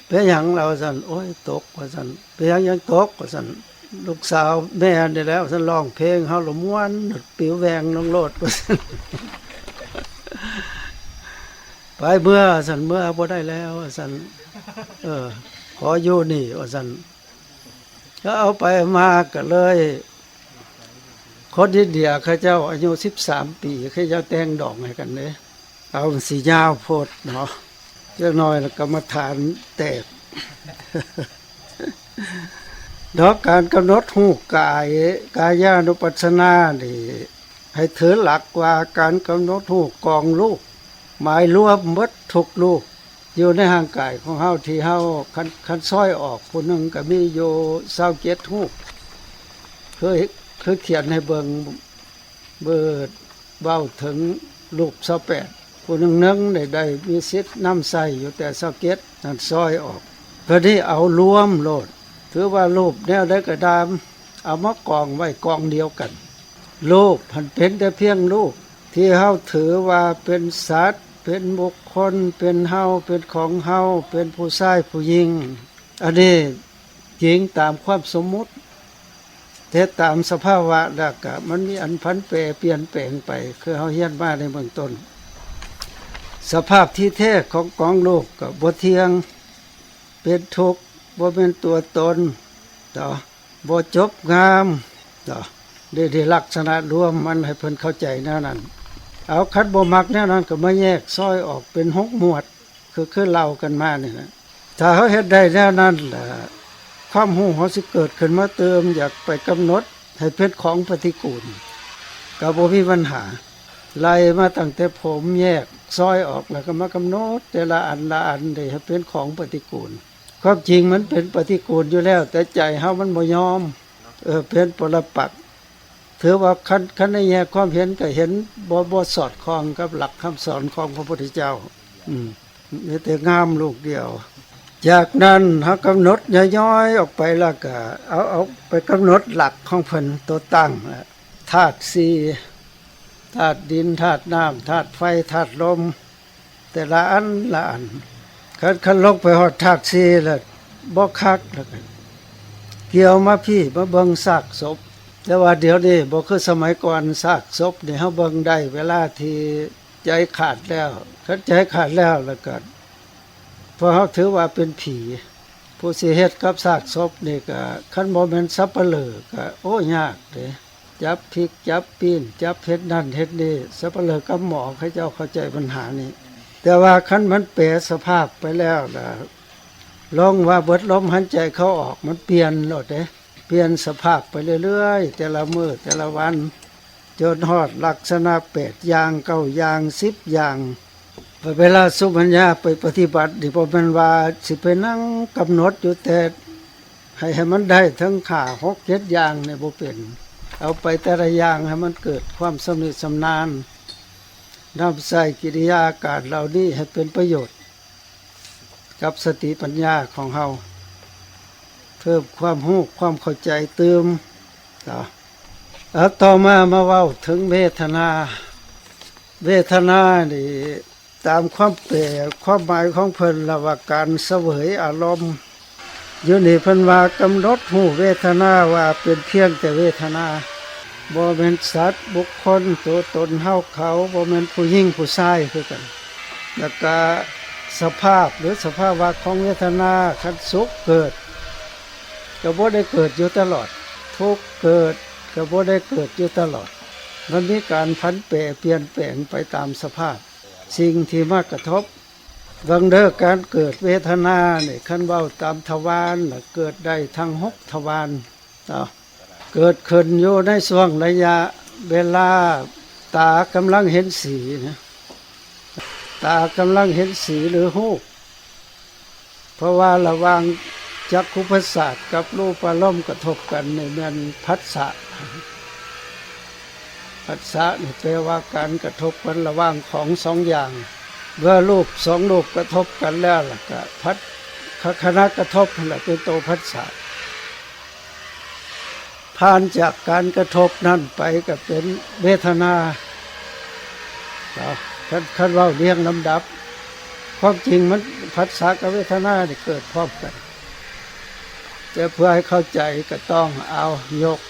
ເປັນຫຍັງລະວ່າຊັ້ນ. ໂອ້ຍ ຕົກວ່າຊັ້ນ. ເປັນຫຍັງຈັ່ງຕົກວ່າຊັ້ນ. ລູກສາວແມ່ນີ້ແຫຼະວ່າຊັ້ນ ຮ້ອງເພງເຮົາລະມ່ວນ ປິວແວ່ງລົງໂລດວ່າຊັ້ນ. ໄປເມືອວ່າຊັ້ນ ເມືອບໍ່ໄດ້ແລ້ວວ່າຊັ້ນ. ເອີ ຂໍຢູ່ນີ້ວ່າຊັ້ນ. ກໍເອົາໄປເອົາມາກໍເລີຍ ຄົນອິນເດຍເຂົາເຈົ້າອາຍຸສິບສາມປີ ເຂົາເຈົ້າແຕ່ງດອງໃຫ້ກັນເດ້. ເອົາ ມັນຊິຍາວໂພດເນາະ ຈັກໜ້ອຍລະກຳມະຖານແຕກ. ດອກການກຳນົດຮູ້ກາຍ ກາຍານຸປັດສະນານີ້ ໃຫ້ຖືຫຼັກວ່າການກຳນົດຮູ້ກອງຮູບ ໝາຍລວມໝົດທຸກຮູບ ຢູ່ໃນຮ່າງກາຍຂອງເຮົາ ທີ່ເຮົາ ຄັນ ຄັນຊອຍອອກ ຜູ້ໜຶ່ງກໍມີຢູ່ຊາວເຈັດຮູບ ຄື ຄືຂຽນໃຫ້ເບິ່ງ ເບີດເວົ້າເຖິງຮູບຊາວແປດ ຜູ້ໜຶ່ງໜຶ່ງໄດ້ ໄດ້ມີສິດນຳໃຊ້ຢູ່ແຕ່ຊາວເຈັດນັ້ນ ຊອຍອອກ. ບາດນີ້ເອົາລວມໂລດ ຖືວ່າຮູບແນວໃດກໍຕາມ ເອົາມາກອງໄວ້ກອງດຽວກັນ. ຮູບຫັ້ນເປັນແຕ່ພຽງຮູບທີ່ເຮົາຖືວ່າເປັນສັດ ເປັນບຸກຄົນ ເປັນເຮົາ ເປັນຂອງເຮົາ ເປັນຜູ້ຊາຍຜູ້ຍິງ. ອັນນີ້ຈິງຕາມຄວາມສົມມຸດ ແຕ່ຕາມສະພາວະແລ້ວກະມັນມີອັນຜັນແປປ່ຽນແປງໄປ ຄືເຮົາຮຽນມາໃນເບື້ອງຕົ້ນ. ສະພາບທີ່ແທ້ຂອງກອງຮູບກໍບໍ່ທ່ຽງ ເປັນທຸກ ບໍ່ແມ່ນຕົວຕົນເນາະ ບໍ່ຈົບງາມເນາະ ດ້ ໄດ້ລັກສະນະລວມມັນໃຫ້ເພິ່ນເຂົ້າໃຈແນວນັ້ນ. ເອົາ ຄັນບໍ່ມັກແນວນັ້ນກໍມາແຍກຊອຍອອກເປັນຫົກໝວດ ຄື ຄືເລົ່າກັນມານີ້ນະ. ຖ້າເຮົາເຮັດໄດ້ແນວນັ້ນລະ ຄວາມຮູ້ເຮົາຊິເກີດຂຶ້ນມາຕື່ມ ຢາກໄປກຳນົດໃຫ້ເປັນຂອງປະຕິກູນ ກໍບໍ່ມີບັນຫາ. ໄລ່ມາຕັ້ງແຕ່ຜົມ ແຍກຊອຍອອກ ແລ້ວກໍມາກຳນົດແຕ່ລະອັນລະອັນເດ ໃຫ້ເປັນຂອງປະຕິກູນ. ຄວາມຈິງມັນເປັນປະຕິກູນຢູ່ແລ້ວ ແຕ່ໃຈເຮົາມັນບໍ່ຍອມ ເອີ ເປັນປໍລະປັກ. ຖືວ່າຄັນ ຄັນໃນແງ່ຄວາມເຫັນກໍເຫັນບໍ່ ບໍ່ສອດຄ່ອງກັບຫຼັກຄຳສອນຂອງພະພຸດທະເຈົ້າ. ອືມ ມີແຕ່ງາມລູກດຽວ. ຈາກນັ້ນເຮົາກຳນົດຍ່ອຍໆອອກໄປ ແລ້ວກໍເອົາ ເອົາໄປກຳນົດຫຼັກຂອງເພິ່ນ ຕົວຕັ້ງ ທາດສີ່ ທາດດິນ ທາດນ້ຳ ທາດໄຟ ທາດລົມ ແຕ່ລະອັນລະອັນ. ຄັນ ຄັນລົງໄປຮອດທາດສີ່ແລ້ວບໍ່ຄັກ ແລ້ວກໍກ່ຽວມາພີ້ ມາເບິ່ງຊາກສົບ. ແຕ່ວ່າດຽວນີ້ບໍ່ຄືສະໄໝກ່ອນ ຊາກສົບນີ້ເຮົາເບິ່ງໄດ້ເວລາທີ່ໃຈຂາດແລ້ວ. ຄັນໃຈຂາດແລ້ວ ແລ້ວກໍພວກເຮົາຖືວ່າເປັນຜີ. ຜູ້ຊິເຮັດກັບຊາກສົບນີ້ກໍ ຄັນບໍ່ແມ່ນສັບປະເລີກໍ ໂອ້ ຍາກເດ້. ຈັບພິກ ຈັບປີ້ນ ຈັບເຮັດນັ້ນເຮັດນີ້ ສັບປະເລີກັບໝໍເຂົາເຈົ້າເຂົ້າໃຈບັນຫານີ້. ແຕ່ວ່າຄັນມັນແປສະພາບໄປແລ້ວລະ ລອງວ່າເບິດລົມຫາຍໃຈເຂົ້າອອກ ມັນປ່ຽນໂລດເດ້ ປ່ຽນສະພາບໄປເລື້ອຍໆ ແຕ່ລະມື້ແຕ່ລະວັນ ຈົນຮອດລັກສະນະແປດຢ່າງ ເກົ້າຢ່າງ ສິບຢ່າງ. ເວລາສຸບັນຍາໄປປະຕິບັດນີ້ ບໍ່ແມ່ນວ່າຊິໄປນັ່ງກຳນົດຢູ່ແຕ່ ໃຫ້ ໃຫ້ມັນໄດ້ເຖິງຫ້າ ຫົກ ເຈັດຢ່າງນີ້ບໍ່ເປັນ. ເອົາໄປແຕ່ລະຢ່າງໃຫ້ມັນເກີດຄວາມຊຳນິຊຳນານ, ນຳໃຊ້ກິລິຍາອາການເຫຼົ່ານີ້ໃຫ້ເປັນປະໂຫຍດກັບສະຕິປັນຍາຂອງເຮົາ, ເພີ່ມຄວາມຮູ້ຄວາມເຂົ້າໃຈຕື່ມເນາະ. ເອົາ ຕໍ່ມາ ມາເວົ້າເຖິງເວທະນາ. ເວທະນານີ້ ຕາມຄວາມແປ ຄວາມໝາຍຂອງເພິ່ນລະວ່າ ການສະເຫວີຍອາລົມ. ຢູ່ນີ້ເພິ່ນວ່າ ກຳນົດຮູ້ເວທະນາວ່າເປັນພຽງແຕ່ເວທະນາ, ບໍ່ແມ່ນສັດບຸກຄົນ ຕົວຕົນເຮົາເຂົາ, ບໍ່ແມ່ນຜູ້ຍິງຜູ້ຊາຍຄືກັນ. ແລ້ວກະສະພາບ ຫຼື ສະພາວະຂອງເວທະນາ, ຄັນສຸກເກີດ ກໍບໍ່ໄດ້ເກີດຢູ່ຕະຫຼອດ, ທຸກເກີດ ກໍບໍ່ໄດ້ເກີດຢູ່ຕະຫຼອດ, ມັນມີການຜັນແປປ່ຽນແປງໄປຕາມສະພາບ ສິ່ງທີ່ມາກະທົບ. ເບິ່ງເດີ ການເກີດເວທະນານີ້ ຄັນເວົ້າຕາມທະວານນະ ເກີດໄດ້ທັງຫົກທະວານເນາະ, ເກີດຂຶ້ນຢູ່ໃນຊ່ວງໄລຍະເວລາຕາກຳລັງເຫັນສີນະ, ຕາກຳລັງເຫັນສີ ຫຼື ຮູບ. ເພາະວ່າລະຫວ່າງຈັກຂຸປະສາດກັບຮູປາລົມກະທົບກັນນີ້ແມ່ນຜັດສະ. ຜັດສະນີ້ແປວ່າການກະທົບກັນລະຫວ່າງຂອງສອງຢ່າງ. ເມື່ອຮູບສອງຮູບກະທົບກັນແລ້ວ ລະກະຜັດ ຂະ ຂະນະກະທົບຫັ້ນລະເປັນໂຕຜັດສະ. ຜ່ານຈາກການກະທົບນັ້ນໄປກໍເປັນເວທະນາເນາະ. ຄັນ ຄັນເວົ້າລຽງລຳດັບ ຄວາມຈິງມັນ ຜັດສະກັບເວທະນານີ້ເກີດພ້ອມກັນ, ແຕ່ເພື່ອໃຫ້ເຂົ້າໃຈກໍຕ້ອງເອົາ ຍົກ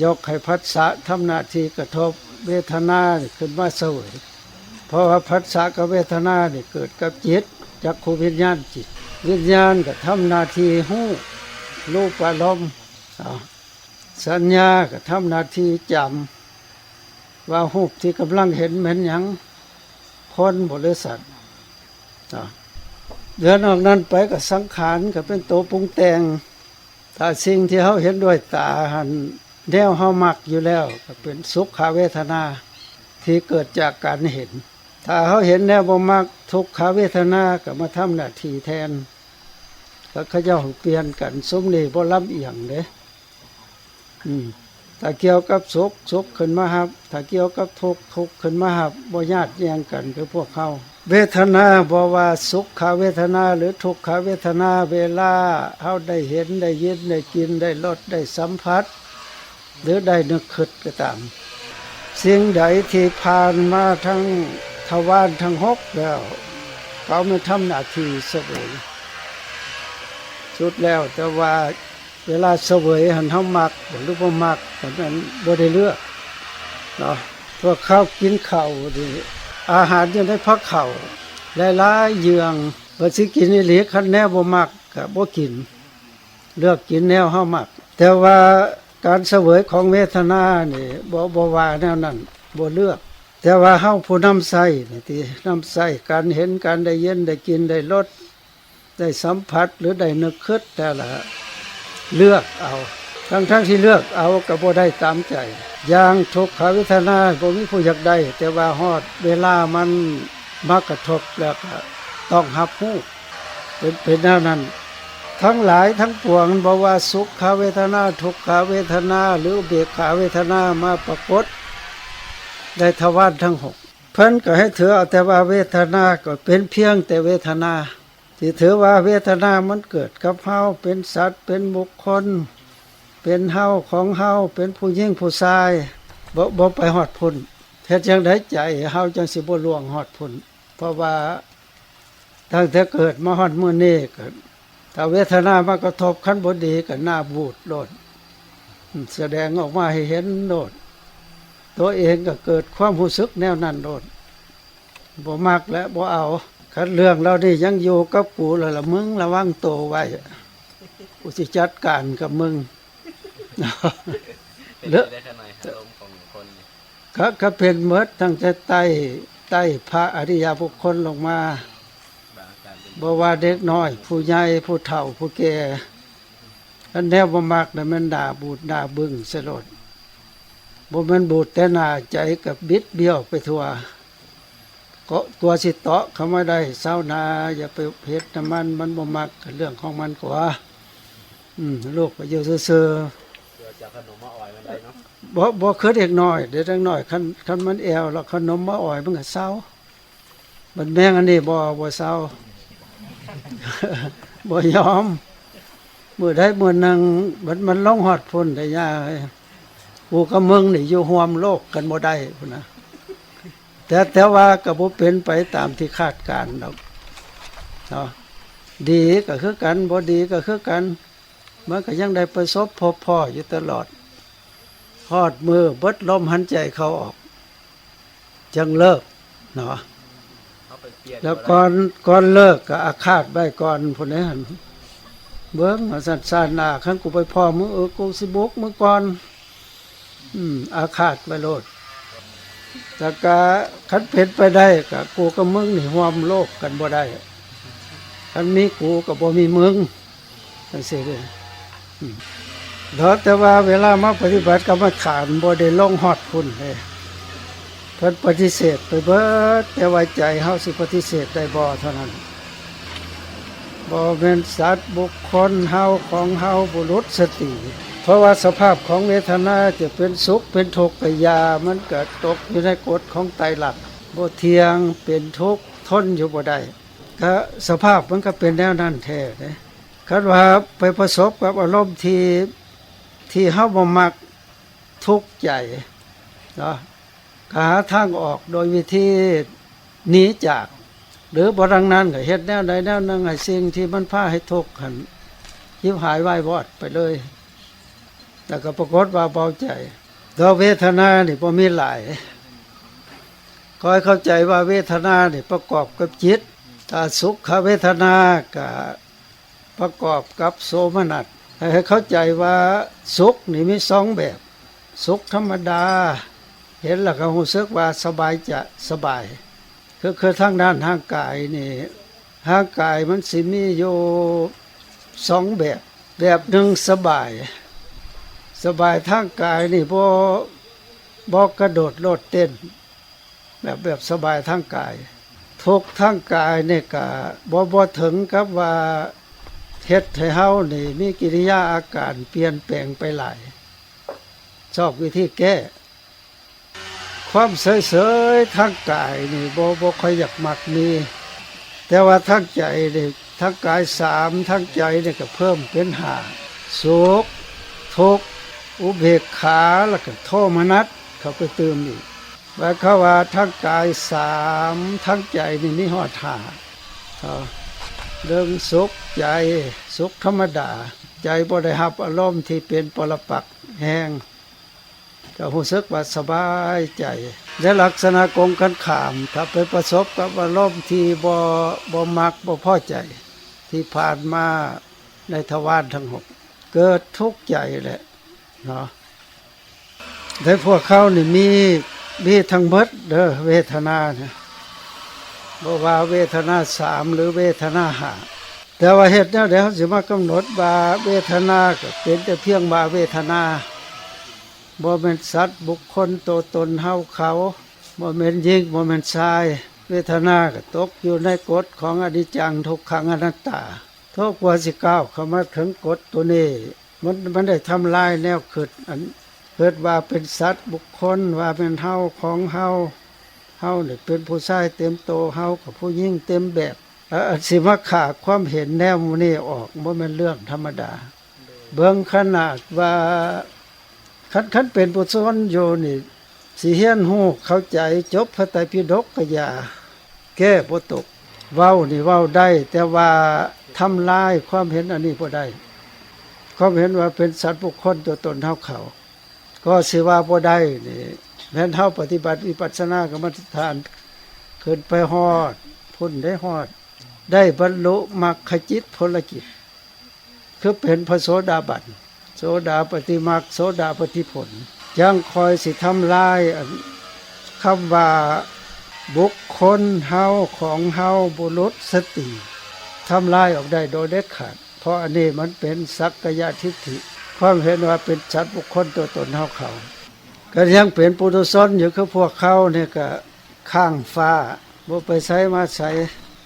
ຍົກໃຫ້ຜັດສະທຳໜ້າທີ່ກະທົບ, ເວທະນານີ້ຂຶ້ນມາສະເຫວີຍ. ເພາະວ່າຜັດສະກັບເວທະນານີ້ເກີດກັບຈິດ, ຈັກຂຸວິນຍານຈິດ, ວິນຍານກໍທຳໜ້າທີ່ຮູ້ ຮູບອາລົມ, ເອົາ ສັນຍາກໍທຳໜ້າທີ່ຈຳວ່າຮູບທີ່ກຳລັງເຫັນແມ່ນຫຍັງ, ຄົນບໍ ຫຼື ສັດ, ເອົາ ເຫຼືອນອກນັ້ນໄປກໍສັງຂານ ກໍເປັນໂຕປຸງແຕ່ງ. ຖ້າສິ່ງທີ່ເຮົາເຫັນດ້ວຍຕາຫັ້ນ ແນວເຮົາມັກຢູ່ແລ້ວ ກໍເປັນສຸຂະເວທະນາທີ່ເກີດຈາກການເຫັນ. ຖ້າເຮົາເຫັນແນວບໍ່ມັກ ທຸກຂະເວທະນາກໍມາທຳໜ້າທີ່ແທນ, ແລ້ວເຂົາເຈົ້າໃຫ້ປ່ຽນກັນ. ຊຸມນີ້ບໍ່ລຳອຽງເດ້. ອືມ ຖ້າກ່ຽວກັບສຸກ ສຸກຂຶ້ນມາຮັບ, ຖ້າກ່ຽວກັບທຸກ ທຸກຂຶ້ນມາຮັບ, ບໍ່ຍາດແຍ່ງກັນຄືພວກເຮົາ. ເວທະນາ ບໍ່ວ່າສຸຂະເວທະນາ ຫຼື ທຸກຂະເວທະນາ, ເວລາເຮົາໄດ້ເຫັນ ໄດ້ຍິນ ໄດ້ກິນ ໄດ້ລົດ ໄດ້ສຳຜັດ ຫຼື ໄດ້ນຶກຄິດກໍຕາມ, ສິ່ງໃດທີ່ຜ່ານມາທັງທະວານທັງຫົກແລ້ວ ກໍເອົາມາທຳໜ້າທີ່ສະເຫວີຍ. ສຸດແລ້ວແຕ່ວ່າ ເວລາສະເຫວີຍຫັ້ນ ເຮົາມັກ ຫຼື ບໍ່ມັກ ກໍແມ່ນບໍ່ໄດ້ເລືອກເນາະ. ພວກເຮົາກິນເຂົ້ານີ້ ອາຫານຢູ່ໃນພາເຂົ້າຫຼາຍໆເຫຍື່ອງ, ວ່າຊິກິນອີ່ຫຼີ ຄັນແນວບໍ່ມັກກໍບໍ່ກິນ, ເລືອກກິນແນວເຮົາມັກ. ແຕ່ວ່າ ການສະເຫວີຍຂອງເວທະນານີ້ ບໍ່ ບໍ່ວ່າແນວນັ້ນ ບໍ່ເລືອກ. ແຕ່ວ່າເຮົາຜູ້ນຳໃຊ້ນີ້ຕິ ນຳໃຊ້ການເຫັນ ການໄດ້ຍິນ ໄດ້ກິ່ນ ໄດ້ລົດ ໄດ້ສຳຜັດ ຫຼື ໄດ້ນຶກຄິດ ແຕ່ລະເລືອກເອົາ ທັງໆທີ່ເລືອກເອົາກໍບໍ່ໄດ້ຕາມໃຈ. ຢ່າງທຸກຂະເວທະນາ ບໍ່ມີຜູ້ຢາກໄດ້ ແຕ່ວ່າຮອດເວລາມັນມາກະທົບແລ້ວກໍຕ້ອງຮັບຮູ້ ເປັນ ເປັນແນວນັ້ນ. ທັງຫຼາຍທັງປວງ ບໍ່ວ່າສຸຂະເວທະນາ ທຸກຂະເວທະນາ ຫຼື ອຸເບກຂາເວທະນາມາປາກົດໃນທະວານທັງຫົກ ເພິ່ນກໍໃຫ້ຖືເອົາແຕ່ວ່າເວທະນາກໍເປັນພຽງແຕ່ເວທະນາ. ທີ່ຖືວ່າເວທະນາມັນເກີດກັບເຮົາ ເປັນສັດ ເປັນບຸກຄົນ ເປັນເຮົາ ຂອງເຮົາ ເປັນຜູ້ຍິງຜູ້ຊາຍ ບໍ່ ບໍ່ໄປຮອດພຸ້ນ. ເຮັດຈັ່ງໃດໃຈເຮົາຈັ່ງຊິບໍ່ລ່ວງຮອດພຸ້ນ? ເພາະວ່າຕັ້ງແຕ່ເກີດມາຮອດມື້ນີ້ ກໍ ຖ້າເວທະນາມາກະທົບ ຄັນບໍ່ດີກໍໜ້າບູດໂລດ ສະແດງອອກມາໃຫ້ເຫັນໂລດ. ໂຕເອງກໍເກີດຄວາມຮູ້ສຶກແນວນັ້ນໂລດ ບໍ່ມັກແລະບໍ່ເອົາ. ຄັນເລື່ອງເຫຼົ່ານີ້ຍັງຢູ່ກັບກູແລ້ວລະ ມຶງລະວັງໂຕໄວ້ ກູຊິຈັດການກັບມຶງ. ເປັນໄດ້ຂະໜ້ອຍອາລົມຂອງຄົນນີ້ ກະ ກະເປັນໝົດ ຕັ້ງແຕ່ໄຕ່ ໄຕ່ພະອະລິຍະບຸກຄົນລົງມາ ບໍ່ວ່າເດັກນ້ອຍ ຜູ້ໃຫຍ່ ຜູ້ເຖົ້າ ຜູ້ແກ່ ຄັນແນວບໍ່ມັກນະ ແມ່ນໜ້າບູດໜ້າບຶ້ງໃສ່ໂລດ. ບໍ່ແມ່ນບູດແຕ່ໜ້າ ໃຈກໍບິດບ້ຽວໄປທົ່ວ. ກໍ ກວ່າຊິເຕາະເຂົ້າມາໄດ້ ຊາວນາ ຢ່າໄປເຮັດນຳມັນ ມັນບໍ່ມັກ ກໍເລື່ອງຂອງມັນກວ່າ. ອືມ ລູກກໍຢູ່ຊື່ໆ ເພື່ອຈະເອົາຂະໜົມມາອອຍມັນໄດ້ເນາະ. ບໍ່ ບໍ່ຄືເດັກນ້ອຍເດ້ ເດັກນ້ອຍ ຄັນ ຄັນມັນແອວແລ້ວ ຂະໜົມມາອອຍມັນກໍເຊົາ. ບັດແມງອັນນີ້ບໍ່ ບໍ່ເຊົາ ບໍ່ຍອມ. ມື້ໃດມື້ໜຶ່ງ ບັດມັນລົງຮອດພຸ້ນໄດ໋ ຍ່າເອີຍ ກູກັບມຶງນີ້ຢູ່ຮ່ວມໂລກກັນບໍ່ໄດ້ພຸ້ນນະ. ແຕ່ ແຕ່ວ່າກໍບໍ່ເປັນໄປຕາມທີ່ຄາດການດອກເນາະ. ດີກໍຄືກັນ ບໍ່ດີກໍຄືກັນ ມັນກໍຍັງໄດ້ປະສົບພົບພໍ້ຢູ່ຕະຫຼອດ ຮອດມື້ເບິດລົມຫາຍໃຈເຂົ້າອອກ ຈັ່ງເລີກເນາະ. ແລ້ວກ່ອນ ກ່ອນເລີກກໍອາຄາດໄວ້ກ່ອນພຸ້ນເດ້ ເບິ່ງວ່າຊັ້ນ ຊາດໜ້າຄັນກູໄປພໍ້ມຶງ ເອີ ກູຊິບຸກມຶງກ່ອນ. ອືມ ອາຄາດໄວ້ໂລດ. ແລ້ວກະຄັນເປັນໄປໄດ້ກະ ກູກັບມຶງນີ້ຮ່ວມໂລກກັນບໍ່ໄດ້. ຄັນມີກູກໍບໍ່ມີມຶງ ຈັ່ງຊີ້ເດ້. ອືມ ເນາະ ແຕ່ວ່າເວລາມາປະຕິບັດກຳມະຖານ ບໍ່ໄດ້ລົງຮອດພຸ້ນເດ້ ເພິ່ນປະຕິເສດໄປເບິດ ແຕ່ວ່າໃຈເຮົາຊິປະຕິເສດໄດ້ບໍ່ເທົ່ານັ້ນ. ບໍ່ແມ່ນສັດ ບຸກຄົນ ເຮົາ ຂອງເຮົາ ບຸລຸດ ສະຕີ. ເພາະວ່າສະພາບຂອງເວທະນາຈະເປັນສຸກເປັນທຸກກະຢ່າ ມັນກະຕົກຢູ່ໃນກົດຂອງໄຕລັກ ບໍ່ທ່ຽງ ເປັນທຸກ ທົນຢູ່ບໍ່ໄດ້. ກະສະພາບມັນກະເປັນແນວນັ້ນແທ້ເດ້. ຄັນວ່າໄປປະສົບກັບອາລົມທີ່ ທີ່ເຮົາບໍ່ມັກ ທຸກໃຈເນາະ ກະຫາທາງອອກໂດຍວິທີໜີຈາກ ຫຼືບໍ່ດັ່ງນັ້ນກະເຮັດແນວໃດແນວໜຶ່ງໃຫ້ສິ່ງທີ່ມັນພາໃຫ້ທຸກຫັ້ນ ຫິບຫາຍວາຍວອດໄປເລີຍ ແລ້ວກໍປາກົດວ່າເບົາໃຈ. ແຕ່ເວທະນານີ້ບໍ່ມີຫຼາຍ ຂໍໃຫ້ເຂົ້າໃຈວ່າເວທະນານີ້ປະກອບກັບຈິດ. ຖ້າສຸຂະເວທະນາກະປະກອບກັບໂສມະນັດ. ໃຫ້ເຂົ້າໃຈວ່າສຸກນີ້ມີສອງແບບ ສຸກທຳມະດາ ເຫັນແລ້ວກໍຮູ້ສຶກວ່າສະບາຍຈະ ສະບາຍ ຄື ຄືທາງດ້ານຮ່າງກາຍນີ້ ຮ່າງກາຍມັນຊິມີຢູ່ສອງແບບ. ແບບໜຶ່ງສະບາຍ ສະບາຍທາງກາຍນີ້ບໍ່ ບໍ່ກະໂດດໂລດເຕັ້ນ ແບບ ແບບສະບາຍທາງກາຍ. ທຸກທາງກາຍນີ້ກະບໍ່ ບໍ່ເຖິງກັບວ່າເຮັດໃຫ້ເຮົານີ້ມີກິລິຍາອາການປ່ຽນແປງໄປຫຼາຍ. ຊອກວິທີແກ້. ຄວາມເສີຍໆທາງກາຍນີ້ບໍ່ ບໍ່ຄ່ອຍຢາກມັກມີ ແຕ່ວ່າທາງໃຈນີ້ ທາງກາຍສາມ ທາງໃຈນີ້ກໍເພີ່ມເປັນຫ້າ ສຸກ ທຸກ ອຸເບກຂາ ແລ້ວກໍໂທມະນັດເຂົ້າໄປຕື່ມອີກ. ໝາຍຄວາມວ່າທາງກາຍສາມ ທາງໃຈນີ້ມີຮອດຫ້າ ເອີ ເລື່ອງສຸກໃຈ ສຸກທຳມະດາ ໃຈບໍ່ໄດ້ຮັບອາລົມທີ່ເປັນປໍລະປັກແຮງ ກໍຮູ້ສຶກວ່າສະບາຍໃຈ. ແລະ ລັກສະນະກົງກັນຂ້າມ ຖ້າໄປປະສົບກັບອາລົມທີ່ບໍ່ ບໍ່ມັກ ບໍ່ພໍໃຈ ທີ່ຜ່ານມາໃນທະວານທັງຫົກ ເກີດທຸກໃຈແຫຼະ. ເນາະ. ໃນພວກເຮົານີ້ມີ ມີທັງເບິດເດີ ເວທະນານະ ບໍ່ວ່າເວທະນາສາມ ຫຼື ເວທະນາຫ້າ ແຕ່ວ່າເຮັດແນວໃດເຮົາຊິມາກຳນົດວ່າເວທະນາກໍເປັນແຕ່ພຽງວ່າເວທະນາ ບໍ່ແມ່ນສັດບຸກຄົນໂຕຕົນເຮົາເຂົາ ບໍ່ແມ່ນຍິງ ບໍ່ແມ່ນຊາຍ ເວທະນາກໍຕົກຢູ່ໃນກົດຂອງອະນິດຈັງ ທຸກຂັງ ອະນັດຕາ. ໂທ ກວ່າຊິກ້າວເຂົ້າມາເຖິງກົດໂຕນີ້ ມັນ ມັນໄດ້ທຳລາຍແນວຄິດ ອັນຄິດວ່າເປັນສັດບຸກຄົນ ວ່າແມ່ນເຮົາ ຂອງເຮົາ ເຮົານີ້ເປັນຜູ້ຊາຍເຕັມໂຕ ເຮົາກັບຜູ້ຍິງເຕັມແບບ ແລະ ອັນຊິມາຂ້າຄວາມເຫັນແນວໝູ່ນີ້ອອກ ບໍ່ແມ່ນເລື່ອງທຳມະດາ. ເບິ່ງຂະໜາດວ່າ ຄັນ ຄັນເປັນປຸຖຸຊົນຢູ່ນີ້ ຊິຮຽນຮູ້ເຂົ້າໃຈ ຈົບພະໄຕປິດົກກະຢ່າ ແກ້ບໍ່ຕົກ. ເວົ້ານີ້ເວົ້າໄດ້ ແຕ່ວ່າທຳລາຍຄວາມເຫັນອັນນີ້ບໍ່ໄດ້. ຄວາມເຫັນວ່າເປັນສັດບຸກຄົນໂຕຕົນເຮົາເຂົາ ກໍຊິວ່າບໍ່ໄດ້ນີ້ ແມ່ນເຮົາປະຕິບັດວິປັດສະນາກຳມະຖານ ຂຶ້ນໄປຮອດພຸ້ນໄດ້ ຮອດ ໄດ້ບັນລຸມັກຂະຈິດຜົນລະຈິດ ຄືເປັນພະໂສດາບັນ ໂສດາປະຕິມັກ ໂສດາປະຕິຜົນ ຈັ່ງຄ່ອຍຊິທຳລາຍ ອັນ ຄຳວ່າບຸກຄົນ ເຮົາ ຂອງເຮົາ ບຸລຸດ ສະຕີ ທຳລາຍອອກໄດ້ໂດຍເດັດຂາດ ເພາະອັນນີ້ມັນເປັນສັກກະຍະທິດຖິ ຄວາມເຫັນວ່າເປັນສັດບຸກຄົນໂຕຕົນເຮົາເຂົາ. ກໍຍັງເປັນປຸຖຸຊົນຢູ່ ຄືພວກເຮົານີ້ກໍຄ້າງຟ້າ ບໍ່ໄປໃສມາໃສ.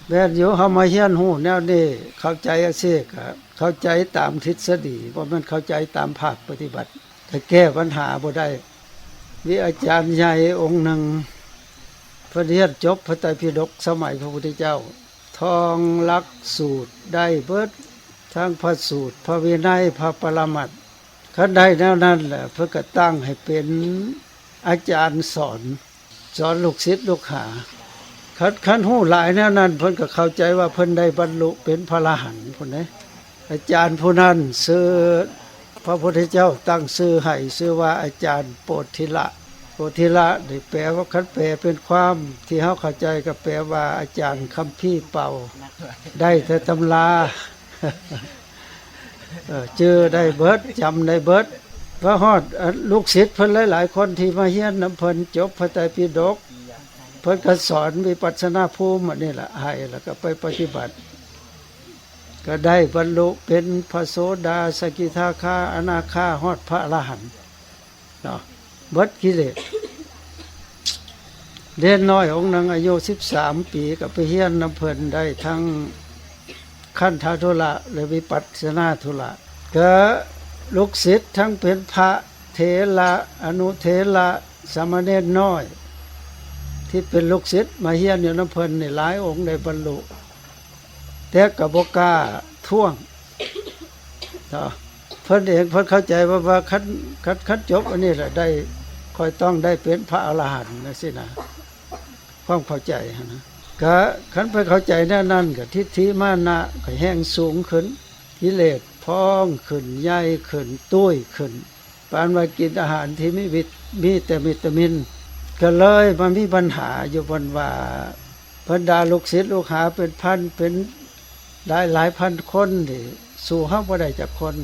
ແມ່ນຢູ່ ເຮົາມາຮຽນຮູ້ແນວນີ້ ເຂົ້າໃຈຈັ່ງຊີ້ ກໍເຂົ້າໃຈຕາມທິດສະດີ ບໍ່ແມ່ນເຂົ້າໃຈຕາມພາກປະຕິບັດ ແຕ່ແກ້ບັນຫາບໍ່ໄດ້. ມີອາຈານໃຫຍ່ອົງໜຶ່ງ ເພິ່ນຮຽນຈົບພະໄຕປິດົກສະໄໝພະພຸດທະເຈົ້າ ທ່ອງຫຼັກສູດໄດ້ເບິດ ທັງພະສູດ ພະວິໄນ ພະປະລະມັດ. ຄັນໄດ້ແນວນັ້ນແຫຼະ ເພິ່ນກໍຕັ້ງໃຫ້ເປັນອາຈານສອນ ສອນລູກສິດລູກຫາ. ຄັນ ຄັນຮູ້ຫຼາຍແນວນັ້ນ ເພິ່ນກໍເຂົ້າໃຈວ່າເພິ່ນໄດ້ບັນລຸເປັນພະລະຫັນພຸ້ນເດ້. ອາຈານຜູ້ນັ້ນຊື່ ພະພຸດທະເຈົ້າຕັ້ງຊື່ໃຫ້ຊື່ວ່າອາຈານໂປທິລະ. ໂປທິລະນີ້ແປວ່າ ຄັນແປເປັນຄວາມທີ່ເຮົາເຂົ້າໃຈກໍແປວ່າອາຈານຄຳພີເປົ່າ ໄດ້ແຕ່ຕຳລາ. ເອີ ຈື່ໄດ້ເບິດ ຈຳໄດ້ເບິດ. ມາຮອດ ອັນ ລູກສິດເພິ່ນຫຼາຍໆຄົນທີ່ມາຮຽນນຳເພິ່ນ ຈົບພະໄຕປິດົກ ເພິ່ນກໍສອນວິປັດສະນາພູມອັນນີ້ລະໃຫ້ ແລ້ວກໍໄປປະຕິບັດ ກໍໄດ້ບັນລຸເປັນພະໂສດາ ສະກິທາຄາ ອະນາຄາ ຮອດພະອະລະຫັນ. ເນາະ ເບິດກິເລດ. ເນນນ້ອຍອົງໜຶ່ງອາຍຸສິບສາມປີ ກໍໄປຮຽນນຳເພິ່ນໄດ້ທັງຄັນທະທຸລະ ແລະ ວິປັດສະນາທຸລະ. ກໍລູກສິດທັງເປັນພະເຖລະ ອະນຸເຖລະ ສາມະເນນນ້ອຍ ທີ່ເປັນລູກສິດມາຮຽນຢູ່ນຳເພິ່ນນີ້ຫຼາຍອົງໄດ້ບັນລຸ ແຕ່ກໍບໍ່ກ້າທ້ວງເນາະ. ເພິ່ນເອງເພິ່ນເຂົ້າໃຈວ່າ ວ່າຄັນ ຄັນ ຄັນຈົບອັນນີ້ລະໄດ້ ຂ້ອຍຕ້ອງໄດ້ເປັນພະອະລະຫັນຈັ່ງຊີ້ນະ ຄວາມເຂົ້າໃຈຫັ້ນນະ. ກະຄັນໄປເຂົ້າໃຈແນວນັ້ນ ກະທິດຖິມານະກໍແຮ່ງສູງຂຶ້ນ ກິເລດພອງຂຶ້ນ ໃຫຍ່ຂຶ້ນ ຕຸ້ຍຂຶ້ນ. ປານວ່າກິນອາຫານທີ່ມີວິດ ມີແຕ່ວິຕາມິນ ກໍເລີຍມາມີບັນຫາຢູ່ບ່ອນວ່າ ບັນດາລູກສິດລູກຫາເປັນພັນເປັນຫຼາຍ ຫຼາຍພັນຄົນນີ້ ສູ້ເຮົາບໍ່ໄດ້ຈັກຄົນ.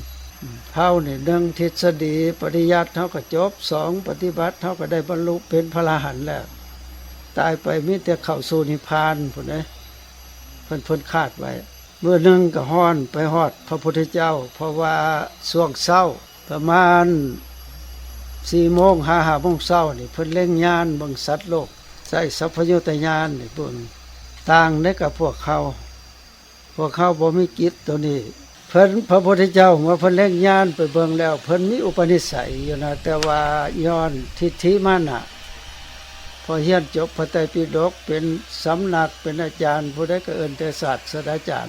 ເຮົານີ້ ໜຶ່ງ ທິດສະດີປະລິຍັດເຮົາກໍຈົບ, ສອງ ປະຕິບັດເຮົາກໍໄດ້ບັນລຸເປັນພະລະຫັນແລ້ວ, ຕາຍໄປມີແຕ່ເຂົ້າສູ່ນິບພານພຸ້ນເດ້ ເພິ່ນ ເພິ່ນຄາດໄວ້. ມື້ໜຶ່ງກໍຮ້ອນໄປຮອດພະພຸດທະເຈົ້າ ເພາະວ່າຊ່ວງເຊົ້າປະມານສີ່ໂມງຫາຫ້າໂມງເຊົ້ານີ້ ເພິ່ນເລັງຍານເບິ່ງສັດໂລກ ໃຊ້ສັບພະຍຸຕະຍານນີ້ເບິ່ງ ຕ່າງໃດກັບພວກເຮົາ. ພວກເຮົາບໍ່ມີຈິດໂຕນີ້. ເພິ່ນ ພະພຸດທະເຈົ້າ ເມື່ອເພິ່ນເລັງຍານໄປເບິ່ງແລ້ວ ເພິ່ນມີອຸປະນິໄສຢູ່ນະ ແຕ່ວ່າຍ້ອນທິດຖິມານະ ພໍຮຽນຈົບພະໄຕປິດົກ ເປັນສຳນັກ ເປັນອາຈານ ຜູ້ໃດກໍເອີ້ນແຕ່ສາດສະດາຈານ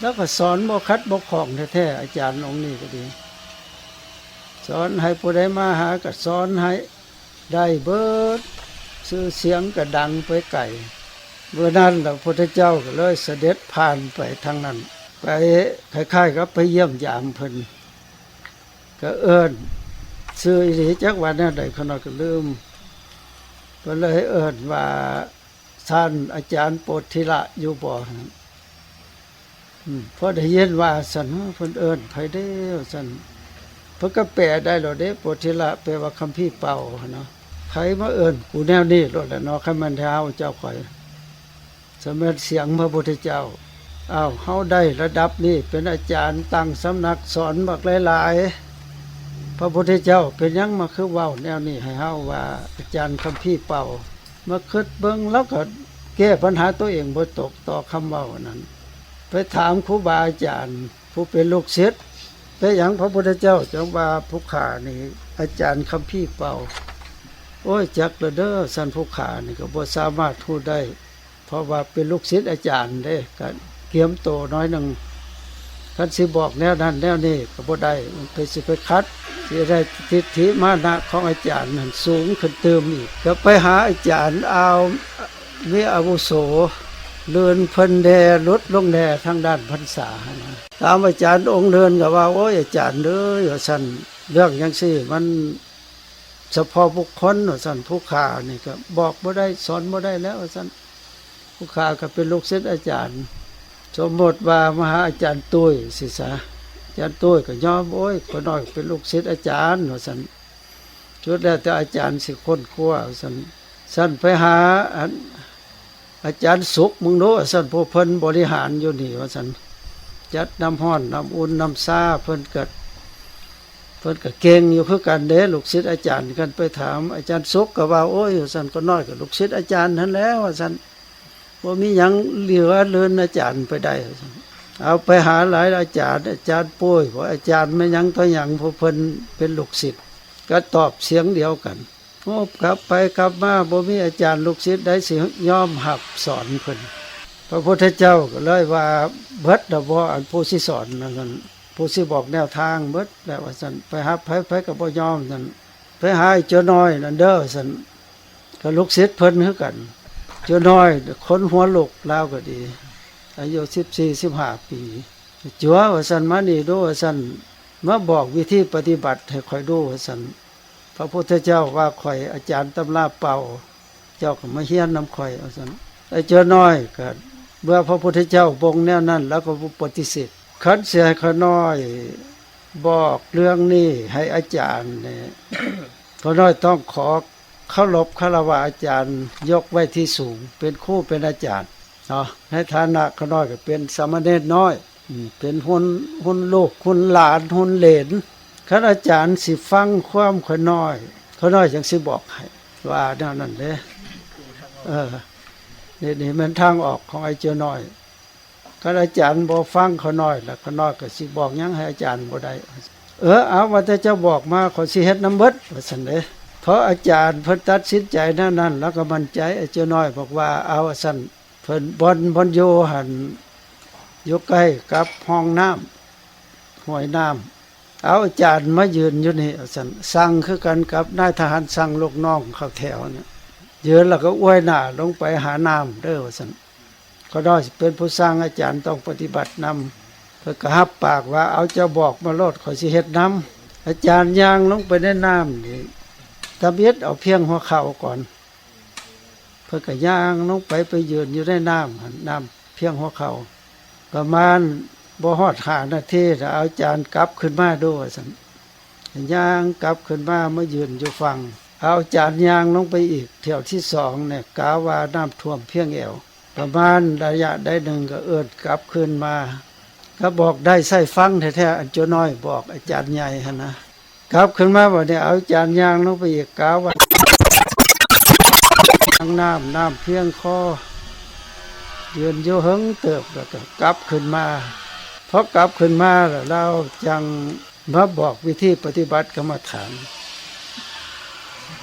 ແລ້ວກໍສອນບໍ່ຂັດບໍ່ຂ້ອງແທ້ໆ. ອາຈານອົງນີ້ກໍດີ ສອນໃຫ້ຜູ້ໃດມາຫາກໍສອນໃຫ້ ໄດ້ເບິດ ຊື່ສຽງກໍດັງໄປໄກ. ເມື່ອນັ້ນລະ ພະພຸດທະເຈົ້າກໍເລີຍສະເດັດຜ່ານໄປທາງນັ້ນ ໄປ ຄ້າຍໆກັບໄປຢ້ຽມຢາມເພິ່ນ ກໍເອີ້ນ ຊື່ອີ່ຫຼີຈັກວ່າແນວໃດ ຂ້ານ້ອຍກໍລືມ. ເພິ່ນເລີຍເອີ້ນວ່າ ທ່ານອາຈານໂປທິລະຢູ່ບໍ່? ອືມ ພໍໄດ້ຍິນວ່າຊັ້ນ ເພິ່ນເອີ້ນໃຜເດ້ ວ່າຊັ້ນ. ເພິ່ນກໍແປໄດ້ໂລດເດ້ ໂປທິລະ ແປວ່າຄຳພີເປົ່າຫັ້ນນະ. ໃຜມາເອີ້ນກູແນວນີ້ໂລດແຫຼະເນາະ ຄັນແມ່ນເຮົາເຈົ້າຂ້ອຍ ສະແມ່ນສຽງພະພຸດທະເຈົ້າ. ອ້າວ ເຮົາໄດ້ລະດັບນີ້ ເປັນອາຈານຕັ້ງສຳນັກສອນບັກຫຼາຍໆ ພະພຸດທະເຈົ້າເປັນຫຍັງມາຄືເວົ້າແນວນີ້ໃຫ້ເຮົາວ່າ ອາຈານຄຳພີເປົ່າ? ມາຄິດເບິ່ງ ລາວກໍແກ້ບັນຫາຕົວເອງບໍ່ຕົກຕໍ່ຄຳເວົ້ານັ້ນ. ໄປຖາມຄູບາອາຈານ ຜູ້ເປັນລູກສິດ ເປັນຫຍັງພະພຸດທະເຈົ້າຈັ່ງວ່າຜູ້ຂ້ານີ້ອາຈານຄຳພີເປົ່າ? ໂອ້ຍ ຈັກລະເດີ ຊັ້ນຜູ້ຂ້ານີ້ກໍບໍ່ສາມາດຮູ້ໄດ້ ເພາະວ່າເປັນລູກສິດອາຈານເດ້ ກໍກຽມໂຕໜ້ອຍໜຶ່ງ. ຄັນຊິບອກແນວນັ້ນແນວນີ້ກໍບໍ່ໄດ້ ມັນໄປ ຊິໄປຂັດ ຊິໄດ້ທິດຖິມານະຂອງອາຈານນັ້ນສູງຂຶ້ນຕື່ມອີກ. ກໍໄປຫາອາຈານອ່າວ ມີອາວຸໂສ ເລີນເພິ່ນແດ່ ຫຼຸດລົງແດ່ທາງດ້ານພັນສາຫັ້ນນະ. ຖາມອາຈານອົງເລີນກໍວ່າ ໂອ້ຍ ອາຈານເອີຍ ວ່າຊັ້ນ ເລື່ອງຈັ່ງຊີ້ມັນສະເພາະບຸກຄົນ ວ່າຊັ້ນ ຜູ້ຂ້ານີ້ກໍບອກບໍ່ໄດ້ ສອນບໍ່ໄດ້ແລ້ວ ວ່າຊັ້ນ. ຜູ້ຂ້າກໍເປັນລູກສິດອາຈານ. ສົມມຸດວ່າມາຫາອາຈານຕຸ້ຍຊີ້ຊະ ອາຈານຕຸ້ຍກໍຍອມ ໂອ້ຍ ຂ້ານ້ອຍເປັນລູກສິດອາຈານ ວ່າຊັ້ນ. ສຸດແລ້ວແຕ່ອາຈານຊິຄົ້ນຄວ້າ ວ່າຊັ້ນ. ຊັ້ນໄປຫາອັນ ອາຈານສຸກເບິ່ງດູ ວ່າຊັ້ນ ຜູ້ເພິ່ນບໍລິຫານຢູ່ນີ້ ວ່າຊັ້ນ. ຈັດນ້ຳຮ້ອນ ນ້ຳອຸ່ນ ນ້ຳຊາ ເພິ່ນກໍ ເພິ່ນກໍເກັ່ງຢູ່ຄືກັນເດ້ ລູກສິດອາຈານ. ຄັນໄປຖາມອາຈານສຸກກໍວ່າ ໂອ້ຍ ວ່າຊັ້ນ ຂ້ານ້ອຍກໍລູກສິດອາຈານຫັ້ນແຫຼະ ວ່າຊັ້ນ. ບໍ່ມີຫຍັງເຫຼືອເລີນອາຈານໄປໄດ້ ວ່າຊັ້ນ. ເອົາໄປຫາຫຼາຍອາຈານ ອາຈານໂປ້ຍ ອາຈານແມ່ນຫຍັງຕໍ່ຫຍັງ ພວກເພິ່ນເປັນລູກສິດ ກໍຕອບສຽງດຽວກັນ. ໂອ້ ກັບໄປກັບມາ ບໍ່ມີອາຈານລູກສິດໃດຊິຍອມຮັບສອນເພິ່ນ. ພະພຸດທະເຈົ້າກໍເລີຍວ່າ ເບິດແລ້ວບໍ່ ອັນຜູ້ຊິສອນ ວ່າຊັ້ນ ຜູ້ຊິບອກແນວທາງ ເບິດແລ້ວ ວ່າຊັ້ນ. ໄປຫາໃຜ ໃຜກໍບໍ່ຍອມ ວ່າຊັ້ນ. ໄປຫາໄອ້ຈົວນ້ອຍນັ້ນເດີ ວ່າຊັ້ນ. ກໍລູກສິດເພິ່ນຄືກັນ. ຈົວນ້ອຍ ຄົນຫົວລຸກ ລາວກໍດີ ອາຍຸສິບສີ່ ສິບຫ້າປີ. ຈົວ ວ່າຊັ້ນ ມານີ້ດູ ວ່າຊັ້ນ ມາບອກວິທີປະຕິບັດໃຫ້ຂ້ອຍດູ ວ່າຊັ້ນ. ພະພຸດທະເຈົ້າວ່າຂ້ອຍອາຈານຕຳລາເປົ່າ ເຈົ້າກໍມາຮຽນນຳຂ້ອຍ ວ່າຊັ້ນ. ໄອ້ຈົວນ້ອຍກໍເມື່ອພະພຸດທະເຈົ້າບົ່ງແນວນັ້ນ ລາວກໍບໍ່ປະຕິເສດ. ຄັນຊິໃຫ້ຂ້ານ້ອຍບອກເລື່ອງນີ້ໃຫ້ອາຈານນີ້ ຂ້ານ້ອຍຕ້ອງຂໍເຄົາລົບຄາລະວະອາຈານ ຍົກໄວ້ທີ່ສູງ ເປັນຄູເປັນອາຈານເນາະ. ໃນຖານະຂ້ານ້ອຍກໍເປັນສາມະເນນນ້ອຍ ອືມ ເປັນຮຸ່ນ ຮຸ່ນລູກ ຮຸ່ນຫຼານ ຮຸ່ນເຫຼນ. ຄັນອາຈານຊິຟັງຄວາມຂ້ານ້ອຍ ຂ້ານ້ອຍຈັ່ງຊິບອກໃຫ້ ວ່າແນວນັ້ນເດ້. ເອີ ນີ້ ນີ້ແມ່ນທາງອອກຂອງໄອ້ເຈົ້ານ້ອຍ. ຄັນອາຈານບໍ່ຟັງຂ້ານ້ອຍລະ ຂ້ານ້ອຍກໍຊິບອກຫຍັງໃຫ້ອາຈານບໍ່ໄດ້. ເອີ ເອົາ ວ່າແຕ່ເຈົ້າບອກມາ ຂ້ອຍຊິເຮັດນຳເບິດ ວ່າຊັ້ນເດ້. ເພາະອາຈານເພິ່ນຕັດສິນໃຈແນວນັ້ນ ລາວກໍໝັ້ນໃຈ. ໄອ້ເຈົ້ານ້ອຍບອກວ່າ ເອົາ ວ່າຊັ້ນ ເພິ່ນ ບ່ອນ ບ່ອນຢູ່ຫັ້ນ ຢູ່ໃກ້ກັບຮ່ອງນ້ຳ ຫ້ວຍນ້ຳ. ເອົາ ອາຈານມາຢືນຢູ່ນີ້ ວ່າຊັ້ນ. ສັ່ງຄືກັນກັບນາຍທະຫານ ສັ່ງລູກນ້ອງເຂົ້າແຖວນີ້ ຢືນແລ້ວກໍອວຍໜ້າລົງໄປຫານ້ຳເດີ ວ່າຊັ້ນ. ຂ້ານ້ອຍຊິເປັນຜູ້ສັ່ງ ອາຈານຕ້ອງປະຕິບັດນຳ. ເພິ່ນກໍຮັບປາກວ່າ ເອົາ ເຈົ້າບອກມາໂລດ ຂ້ອຍຊິເຮັດນຳ. ອາຈານຍ່າງລົງໄປໃນນ້ຳນີ້ ທຳອິດເອົາພຽງຫົວເຂົ່າກ່ອນ. ເພິ່ນກໍຍ່າງລົງໄປ ໄປຢືນຢູ່ໃນນ້ຳຫັ້ນ ນ້ຳພຽງຫົວເຂົ່າ. ປະມານບໍ່ຮອດຫ້ານາທີ ແລ້ວເອົາອາຈານກັບຂຶ້ນມາດູ ວ່າຊັ້ນ. ຍ່າງກັບຂຶ້ນມາ ມາຢືນຢູ່ຝັ່ງ. ເອົາອາຈານຍ່າງລົງໄປອີກ ຖ້ຽວທີສອງນີ້ ກະວ່ານ້ຳຖ້ວມພຽງແອວ. ປະມານໄລຍະໃດໜຶ່ງກໍເອີ້ນກັບຄືນມາ. ກໍບອກໄດ້ໃຊ້ຟັງແທ້ໆ ອັນໂຈນ້ອຍບອກອາຈານໃຫຍ່ຫັ້ນນະ. ກັບຂຶ້ນມາບັດນີ້ ເອົາອາຈານຍ່າງລົງໄປອີກ ກະວ່ານ້ຳ ນ້ຳພຽງຄໍ. ຢືນຢູ່ເຫິງເຕີບ ແລ້ວກໍກັບຂຶ້ນມາ. ພໍກັບຂຶ້ນມາແລ້ວ ລາວຈັ່ງມາບອກວິທີປະຕິບັດກຳມະຖານ.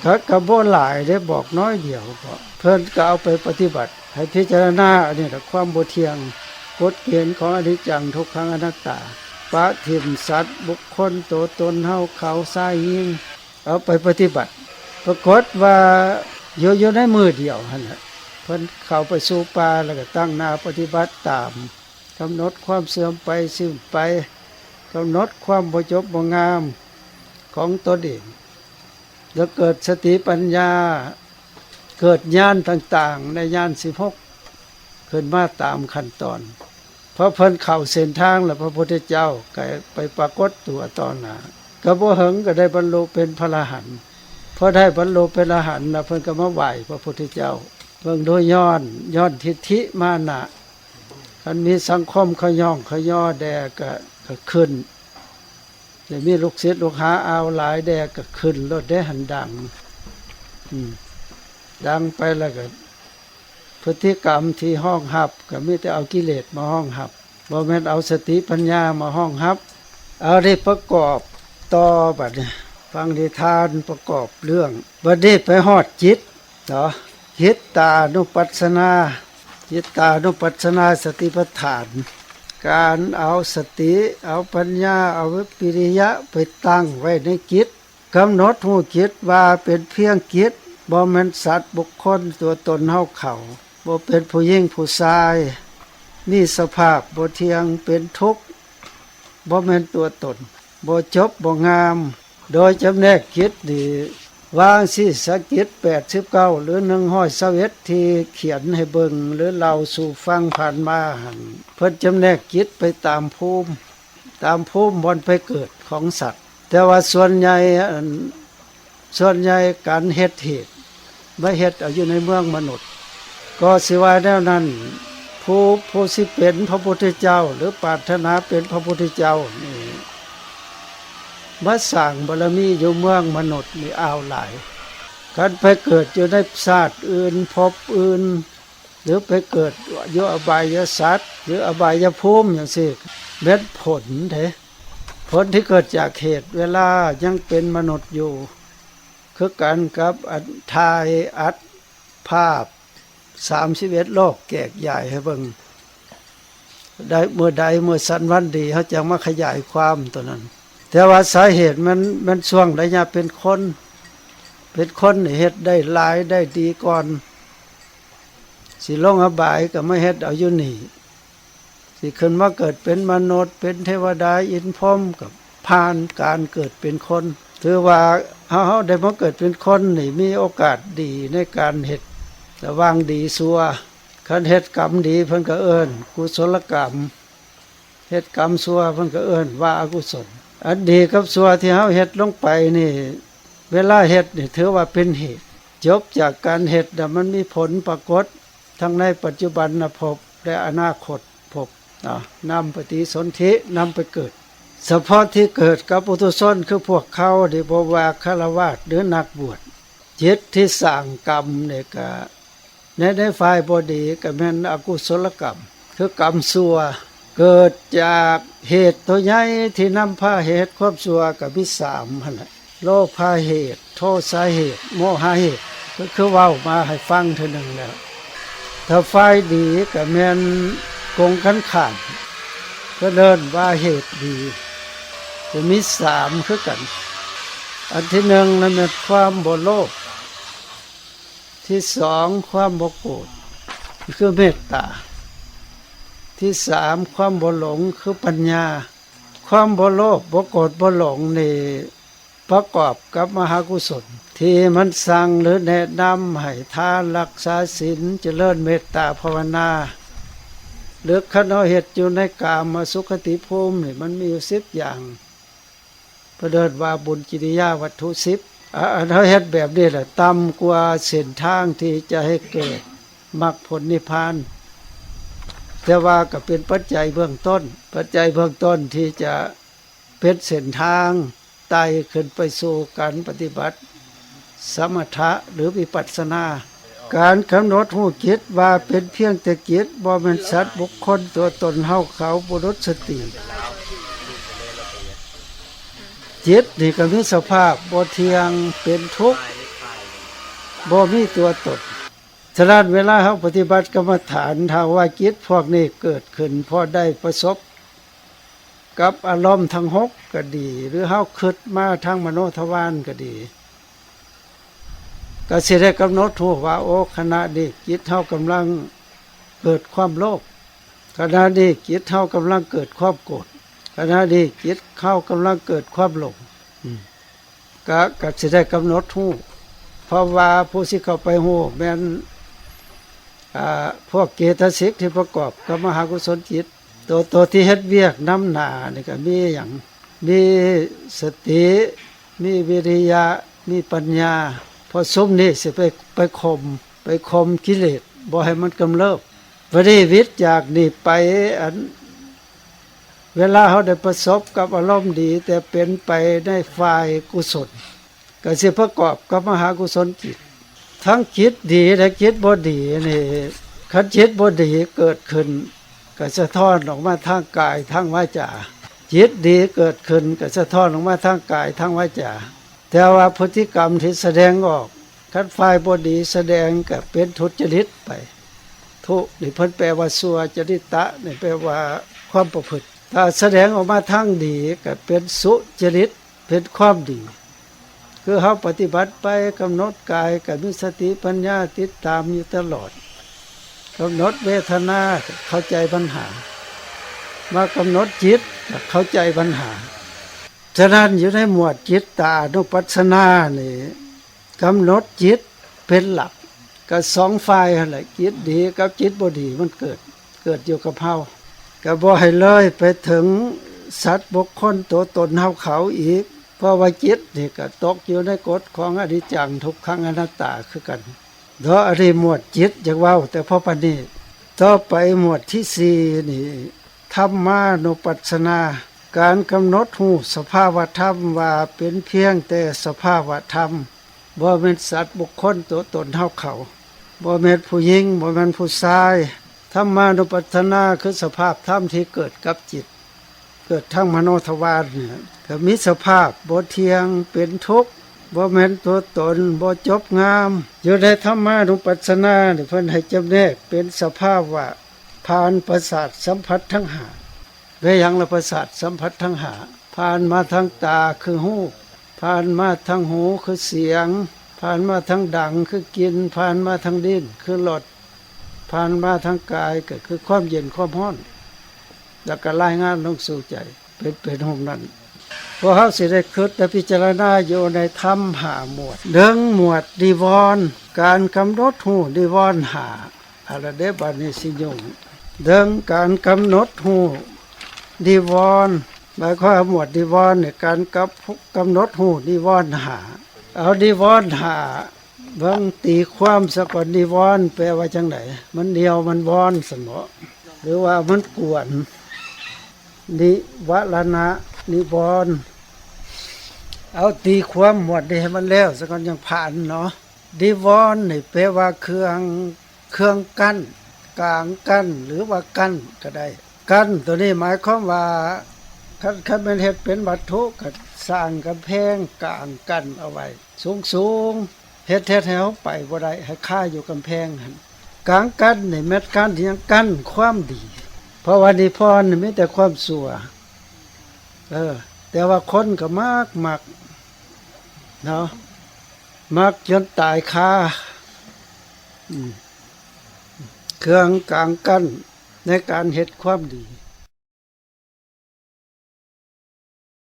ກໍ ກໍບໍ່ຫຼາຍເດ້ ບອກໜ້ອຍດຽວ. ເພິ່ນກໍເອົາໄປປະຕິບັດ. ໃຫ້ພິຈາລະນາອັນນີ້ລະ ຄວາມບໍ່ທ່ຽງ, ກົດເກນຂອງອະນິດຈັງ ທຸກຂັງ ອະນັດຕາ, ປະຖິ້ມສັດ ບຸກຄົນ ໂຕຕົນ ເຮົາເຂົາ ຊາຍຍິງ ເອົາໄປປະຕິບັດ. ປາກົດວ່າຢູ່ ຢູ່ໃນມື້ດຽວຫັ້ນແຫຼະ ເພິ່ນເຂົ້າໄປສູ່ປ່າ ແລ້ວກໍຕັ້ງໜ້າປະຕິບັດຕາມ ກຳນົດຄວາມເສື່ອມໄປຊຶມໄປ, ກຳນົດຄວາມບໍ່ຈົບບໍ່ງາມຂອງຕົນເອງ ແລ້ວເກີດສະຕິປັນຍາ ເກີດຍານຕ່າງໆ ໃນຍານສິບຫົກ ຂຶ້ນມາຕາມຂັ້ນຕອນ. ເພາະເພິ່ນເຂົ້າເສັ້ນທາງແລ້ວ ພະພຸດທະເຈົ້າກໍໄປປາກົດຕົວຕໍ່ໜ້າ, ກໍບໍ່ເຫິງກໍໄດ້ບັນລຸເປັນພະລະຫັນ. ພໍໄດ້ບັນລຸເປັນອະລະຫັນລະ ເພິ່ນກໍມາໄຫວ້ພະພຸດທະເຈົ້າ. ເບິ່ງດູ ຍ້ອນ ຍ້ອນທິດຖິມານະ. ຄັນມີສັງຄົມຂະຫຍ້ອງຂະຍໍແດ່ກໍ ກໍຂຶ້ນ. ແຕ່ມີລູກສິດລູກຫາອາວຫຼາຍແດ່ກໍຂຶ້ນໂລດເດ້ ຫັ້ນດັງ. ອືມ ດັງໄປແລ້ວກໍ ພຶດຕິກຳທີ່ຮອງຮັບ ກໍມີແຕ່ເອົາກິເລດມາຮອງຮັບ, ບໍ່ແມ່ນເອົາສະຕິປັນຍາມາຮອງຮັບ. ເອົາໄດ້ປະກອບຕໍ່ບັດນີ້ ຟັງນິທານປະກອບເລື່ອງ. ບັດນີ້ໄປຮອດຈິດເນາະ, ຈິດຕານຸປັດສະນາ, ຈິດຕານຸປັດສະນາສະຕິປັດຖານ, ການເອົາສະຕິ ເອົາປັນຍາ ເອົາວິລິຍະໄປຕັ້ງໄວ້ໃນຈິດ. ກຳນົດຮູ້ຈິດວ່າເປັນພຽງຈິດ, ບໍ່ແມ່ນສັດບຸກຄົນຕົວຕົນເຮົາເຂົາ, ບໍ່ເປັນຜູ້ຍິງຜູ້ຊາຍ, ມີສະພາບບໍ່ທ່ຽງ, ເປັນທຸກ, ບໍ່ແມ່ນຕົວຕົນ, ບໍ່ຈົບບໍ່ງາມ. ໂດຍຈຳແນກຈິດນີ້ ວາງຊີສະຈິດແປດສິບເກົ້າ ຫຼື ໜຶ່ງຮ້ອຍຊາວເອັດ ທີ່ຂຽນໃຫ້ເບິ່ງ ຫຼື ເລົ່າສູ່ຟັງຜ່ານມາຫັ້ນ ເພິ່ນຈຳແນກຈິດໄປຕາມພູມ ຕາມພູມບ່ອນໄປເກີດຂອງສັດ. ແຕ່ວ່າສ່ວນໃຫຍ່ ອັນ ສ່ວນໃຫຍ່ການເຮັດເຫດ ມາເຮັດເອົາຢູ່ໃນເມືອງມະນຸດ. ກໍຊິວ່າແນວນັ້ນ, ຜູ້ ຜູ້ຊິເປັນພະພຸດທະເຈົ້າ ຫຼື ປາດຖະໜາເປັນພະພຸດທະເຈົ້ານີ້ ມາສ້າງບາລະມີຢູ່ເມືອງມະນຸດນີ້ອາວຫຼາຍ. ຄັນໄປເກີດຢູ່ໃນຊາດອື່ນ ພົບອື່ນ ຫຼື ໄປເກີດຢູ່ອະບາຍຍະສັດ ຫຼື ອະບາຍຍະພູມຈັ່ງຊີ້ ແມ່ນຜົນເດ້. ຜົນທີ່ເກີດຈາກເຫດເວລາຍັງເປັນມະນຸດຢູ່ ຄືກັນກັບອັນຖ່າຍອັດພາບສາມສິບເອັດໂລກແຈກຢາຍໃຫ້ເບິ່ງ. ໄດ້ເມື່ອໃດ ເມື່ອສັນວັນດີ ເຮົາຈັ່ງມາຂະຫຍາຍຄວາມຕົວນັ້ນ. ແຕ່ວ່າສາເຫດມັນ ມັນຊ່ວງໄລຍະເປັນຄົນ, ເປັນຄົນນີ້ເຮັດໄດ້ຫຼາຍໄດ້ດີກ່ອນ. ຊິລົງອະບາຍກໍມາເຮັດເອົາຢູ່ນີ້, ຊິຂຶ້ນມາເກີດເປັນມະນຸດ ເປັນເທວະດາ ອິນພົມ ກໍຜ່ານການເກີດເປັນຄົນ. ຖືວ່າເຮົາ ເຮົາໄດ້ມາເກີດເປັນຄົນນີ້ ມີໂອກາດດີໃນການເຮັດລະຫວ່າງດີຊົ່ວ. ຄັນເຮັດກຳດີ ເພິ່ນກໍເອີ້ນກຸສົລະກຳ, ເຮັດກຳຊົ່ວ ເພິ່ນກໍເອີ້ນວ່າອະກຸສົນ. ອັນດີກັບຊົ່ວທີ່ເຮົາເຮັດລົງໄປນີ້ ເວລາເຮັດນີ້ຖືວ່າເປັນເຫດ, ຈົບຈາກການເຮັດນະ ມັນມີຜົນປາກົດທັງໃນປັດຈຸບັນນະພົບ ແລະ ອະນາຄົດພົບເນາະ, ນຳປະຕິສົນທິ ນຳໄປເກີດ. ສະເພາະທີ່ເກີດກັບປຸຖຸຊົນ ຄືພວກເຮົານີ້ ບໍ່ວ່າຄາລະວາດ ຫຼື ນັກບວດ, ຈິດທີ່ສ້າງກຳນີ້ກະ ໃນ ໃນຝ່າຍບໍ່ດີກໍແມ່ນອະກຸສົລະກຳ ຄືກຳຊົ່ວ. ເກີດຈາກເຫດຕົວໃຫຍ່ທີ່ນຳພາໃຫ້ເຮັດຄວາມຊົ່ວກໍມີສາມຫັ້ນແຫຼະ, ໂລພາເຫດ, ໂທສາເຫດ, ໂມຫະເຫດ, ກໍຄືເວົ້າມາໃຫ້ຟັງເທື່ອໜຶ່ງແລ້ວ. ຖ້າຝ່າຍດີກໍແມ່ນກົງກັນຂ້າມ, ເພິ່ນເອີ້ນວ່າເຫດດີ, ກໍມີສາມຄືກັນ. ອັນທີໜຶ່ງນັ້ນແມ່ນຄວາມບໍ່ໂລພ, ທີສອງຄວາມບໍ່ໂກດ ຄືເມດຕາ, ທີສາມຄວາມບໍ່ຫຼົງ ຄືປັນຍາ. ຄວາມບໍ່ໂລບ ບໍ່ໂກດ ບໍ່ຫຼົງນີ້ ປະກອບກັບມະຫາກຸສົນ ທີ່ມັນສັ່ງ ຫຼື ແນະນຳໃຫ້ທານ ຮັກສາສິນ ຈະເລີນເມດຕາພາວະນາ ຫຼື ຄັນເຮົາເຮັດຢູ່ໃນກາມະສຸຄະຕິພູມນີ້ ມັນມີຢູ່ສິບຢ່າງ. ເພິ່ນເອີ້ນວ່າບຸນກິລິຍາວັດຖຸສິບ. ອາ ອັນເຮົາເຮັດແບບນີ້ແຫຼະ ຕ່ຳກວ່າເສັ້ນທາງທີ່ຈະໃຫ້ເກີດມັກຜົນນິບພານ, ແຕ່ວ່າກໍເປັນປັດໄຈເບື້ອງຕົ້ນ, ປັດໄຈເບື້ອງຕົ້ນທີ່ຈະເປັນເສັ້ນທາງໄຕ່ຂຶ້ນໄປສູ່ການປະຕິບັດສະມະຖະ ຫຼື ວິປັດສະນາ. ການກຳນົດຮູ້ຈິດວ່າເປັນພຽງແຕ່ຈິດ, ບໍ່ແມ່ນສັດບຸກຄົນຕົວຕົນເຮົາເຂົາ ບຸລຸດສະຕີ. ຈິດນີ້ກໍມີສະພາບບໍ່ທ່ຽງ, ເປັນທຸກ, ບໍ່ມີຕົວຕົນ. ສະນັ້ນ ເວລາເຮົາປະຕິບັດກຳມະຖານ, ຖ້າວ່າຈິດພວກນີ້ເກີດຂຶ້ນ ເພາະໄດ້ປະສົບ ກັບອາລົມທັງຫົກກໍດີ ຫຼື ເຮົາຄິດມາທາງມະໂນທະວານກໍດີ, ກໍຊິໄດ້ກຳນົດຮູ້ວ່າ ໂອ້ ຂະນະນີ້ຈິດເຮົາກຳລັງເກີດຄວາມໂລບ, ຂະນະນີ້ຈິດເຮົາກຳລັງເກີດຄວາມໂກດ, ຂະນະນີ້ຈິດເຮົາກຳລັງເກີດຄວາມຫຼົງ. ອືມ ກະ ກະຊິໄດ້ກຳນົດຮູ້, ເພາະວ່າຜູ້ຊິເຂົ້າໄປຮູ້ແມ່ນ ອາ ພວກເຈຕະສິກທີ່ປະກອບກັບມະຫາກຸສົນຈິດ. ໂຕ ໂຕທີ່ເຮັດວຽກນຳໜ້ານີ້ກະມີຫຍັງ? ມີສະຕິ ມີວິລິຍະ ມີປັນຍາ ເພາະຊຸມນີ້ຊິໄປ ໄປຂົ່ມ ໄປຂົ່ມກິເລດ ບໍ່ໃຫ້ມັນກຳເລີບ. ບັດນີ້ວິດຈາກນີ້ໄປ ອັນ ເວລາເຮົາໄດ້ປະສົບກັບອາລົມດີ ແຕ່ເປັນໄປໃນຝ່າຍກຸສົນ ກໍຊິປະກອບກັບມະຫາກຸສົນຈິດ. ທັງຈິດດີ ແລະ ຈິດບໍ່ດີນີ້ ຄັນຈິດບໍ່ດີເກີດຂຶ້ນ ກໍສະທ້ອນອອກມາທາງກາຍ ທາງວາຈາ. ຈິດດີເກີດຂຶ້ນ ກໍສະທ້ອນອອກມາທາງກາຍ ທາງວາຈາ. ແຕ່ວ່າພຶດຕິກຳທີ່ສະແດງອອກ ຄັນຝ່າຍບໍ່ດີສະແດງ ກໍເປັນທຸດຈະລິດໄປ. ທຸນີ້ເພິ່ນແປວ່າຊົ່ວ, ຈະລິຕະນີ້ແປວ່າຄວາມປະພຶດ. ຖ້າສະແດງອອກມາທາງດີ ກໍເປັນສຸຈະລິດ ເປັນຄວາມດີ. ຄືເຮົາປະຕິບັດໄປ ກຳນົດກາຍກໍມີສະຕິປັນຍາຕິດຕາມຢູ່ຕະຫຼອດ, ກຳນົດເວທະນາເຂົ້າໃຈບັນຫາ, ມາກຳນົດຈິດເຂົ້າໃຈບັນຫາ. ສະນັ້ນ ຢູ່ໃນໝວດຈິດຕານຸປັດສະນານີ້ ກຳນົດຈິດເປັນຫຼັກ. ກໍສອງຝ່າຍຫັ້ນແຫຼະ, ຈິດດີກັບຈິດບໍ່ດີມັນເກີດ ເກີດຢູ່ກັບເຮົາ. ກໍບໍ່ໃຫ້ເລີຍໄປເຖິງສັດບຸກຄົນຕົວຕົນເຮົາເຂົາອີກ, ເພາະວ່າຈິດນີ້ກໍຕົກຢູ່ໃນກົດຂອງອະນິດຈັງ ທຸກຂັງ ອະນັດຕາຄືກັນເນາະ. ອັນນີ້ໝວດຈິດຢາກເວົ້າແຕ່ພໍປານນີ້. ຕໍ່ໄປໝວດທີສີ່ນີ້ ທຳມານຸປັດສະນາ, ການກຳນົດຮູ້ສະພາວະທຳວ່າເປັນພຽງແຕ່ສະພາວະທຳ, ບໍ່ແມ່ນສັດບຸກຄົນຕົວຕົນເຮົາເຂົາ, ບໍ່ແມ່ນຜູ້ຍິງ, ບໍ່ແມ່ນຜູ້ຊາຍ. ທຳມານຸປັດສະນາຄືສະພາບທຳທີ່ເກີດກັບຈິດ, ເກີດທາງມະໂນທະວານນີ້ ກໍມີສະພາບບໍ່ທ່ຽງ, ເປັນທຸກ, ບໍ່ແມ່ນຕົວຕົນ, ບໍ່ຈົບງາມ. ຢູ່ໃນທຳມານຸປັດສະນານີ້ ເພິ່ນໃຫ້ຈຳແນກເປັນສະພາວະ ຜ່ານປະສາດສຳຜັດທັງຫ້າ. ແມ່ນຫຍັງລະປະສາດສຳຜັດທັງຫ້າ? ຜ່ານມາທາງຕາຄືຮູບ, ຜ່ານມາທາງຫູຄືສຽງ, ຜ່ານມາທາງດັງຄືກິ່ນ, ຜ່ານມາທາງລີ້ນຄືລົດ, ຜ່ານມາທາງກາຍກໍຄືຄວາມເຢັນຄວາມຮ້ອນ, ແລ້ວກໍລາຍງານລົງສູ່ໃຈ ເປັນ ເປັນຮູບນັ້ນ. ພວກເຮົາຊິໄດ້ຄິດ ແລະ ພິຈາລະນາຢູ່ໃນທຳຫ້າໝວດ. ໜຶ່ງ ໝວດນິວອນ, ການກຳນົດຮູ້ນິວອນຫ້າ. ເອົາລະເດ້ ບາດນີ້ຊິຫຍຸ້ງ. ເລື່ອງການກຳນົດຮູ້ນິວອນ ໝາຍຄວາມໝວດນິວອນນີ້ ການກັບ ກຳນົດຮູ້ນິວອນຫ້າ. ເອົານິວອນຫ້າ ເບິ່ງຕີຄວາມສາກ່ອນ, ນິວອນແປວ່າຈັ່ງໃດ? ມັນໜ່ຽວ ມັນວອນຊັ້ນເນາະ ຫຼືວ່າມັນກວນ? ນິວະລະນະ ນິວອນ. ເອົາຕີຄວາມໝວດນີ້ໃຫ້ມັນແລ້ວສາກ່ອນ ຈັ່ງຜ່ານເນາະ. ນິວອນນີ້ແປວ່າເຄື່ອງ ເຄື່ອງກັ້ນ, ກາງກັ້ນ ຫຼືວ່າກັ້ນກໍໄດ້. ກັ້ນຕົວນີ້ໝາຍຄວາມວ່າ ຄັນ ຄັນແມ່ນເຮັດເປັນວັດຖຸ ກໍສ້າງກຳແພງກາງກັ້ນເອົາໄວ້ສູງໆ, ເຮັດ ເຮັດໃຫ້ເຮົາໄປບໍ່ໄດ້, ໃຫ້ຄາຢູ່ກຳແພງຫັ້ນ. ກາງກັ້ນນີ້ແມ່ນກັ້ນຫຍັງ? ກັ້ນຄວາມດີ, ເພາະວ່ານິວອນນີ້ມີແຕ່ຄວາມຊົ່ວ. ເອີ ແຕ່ວ່າຄົນກໍມັກ ມັກເນາະ, ມັກຈົນຕາຍຄາ. ອືມ ເຄື່ອງກາງກັ້ນໃນການເຮັດຄວາມດີ.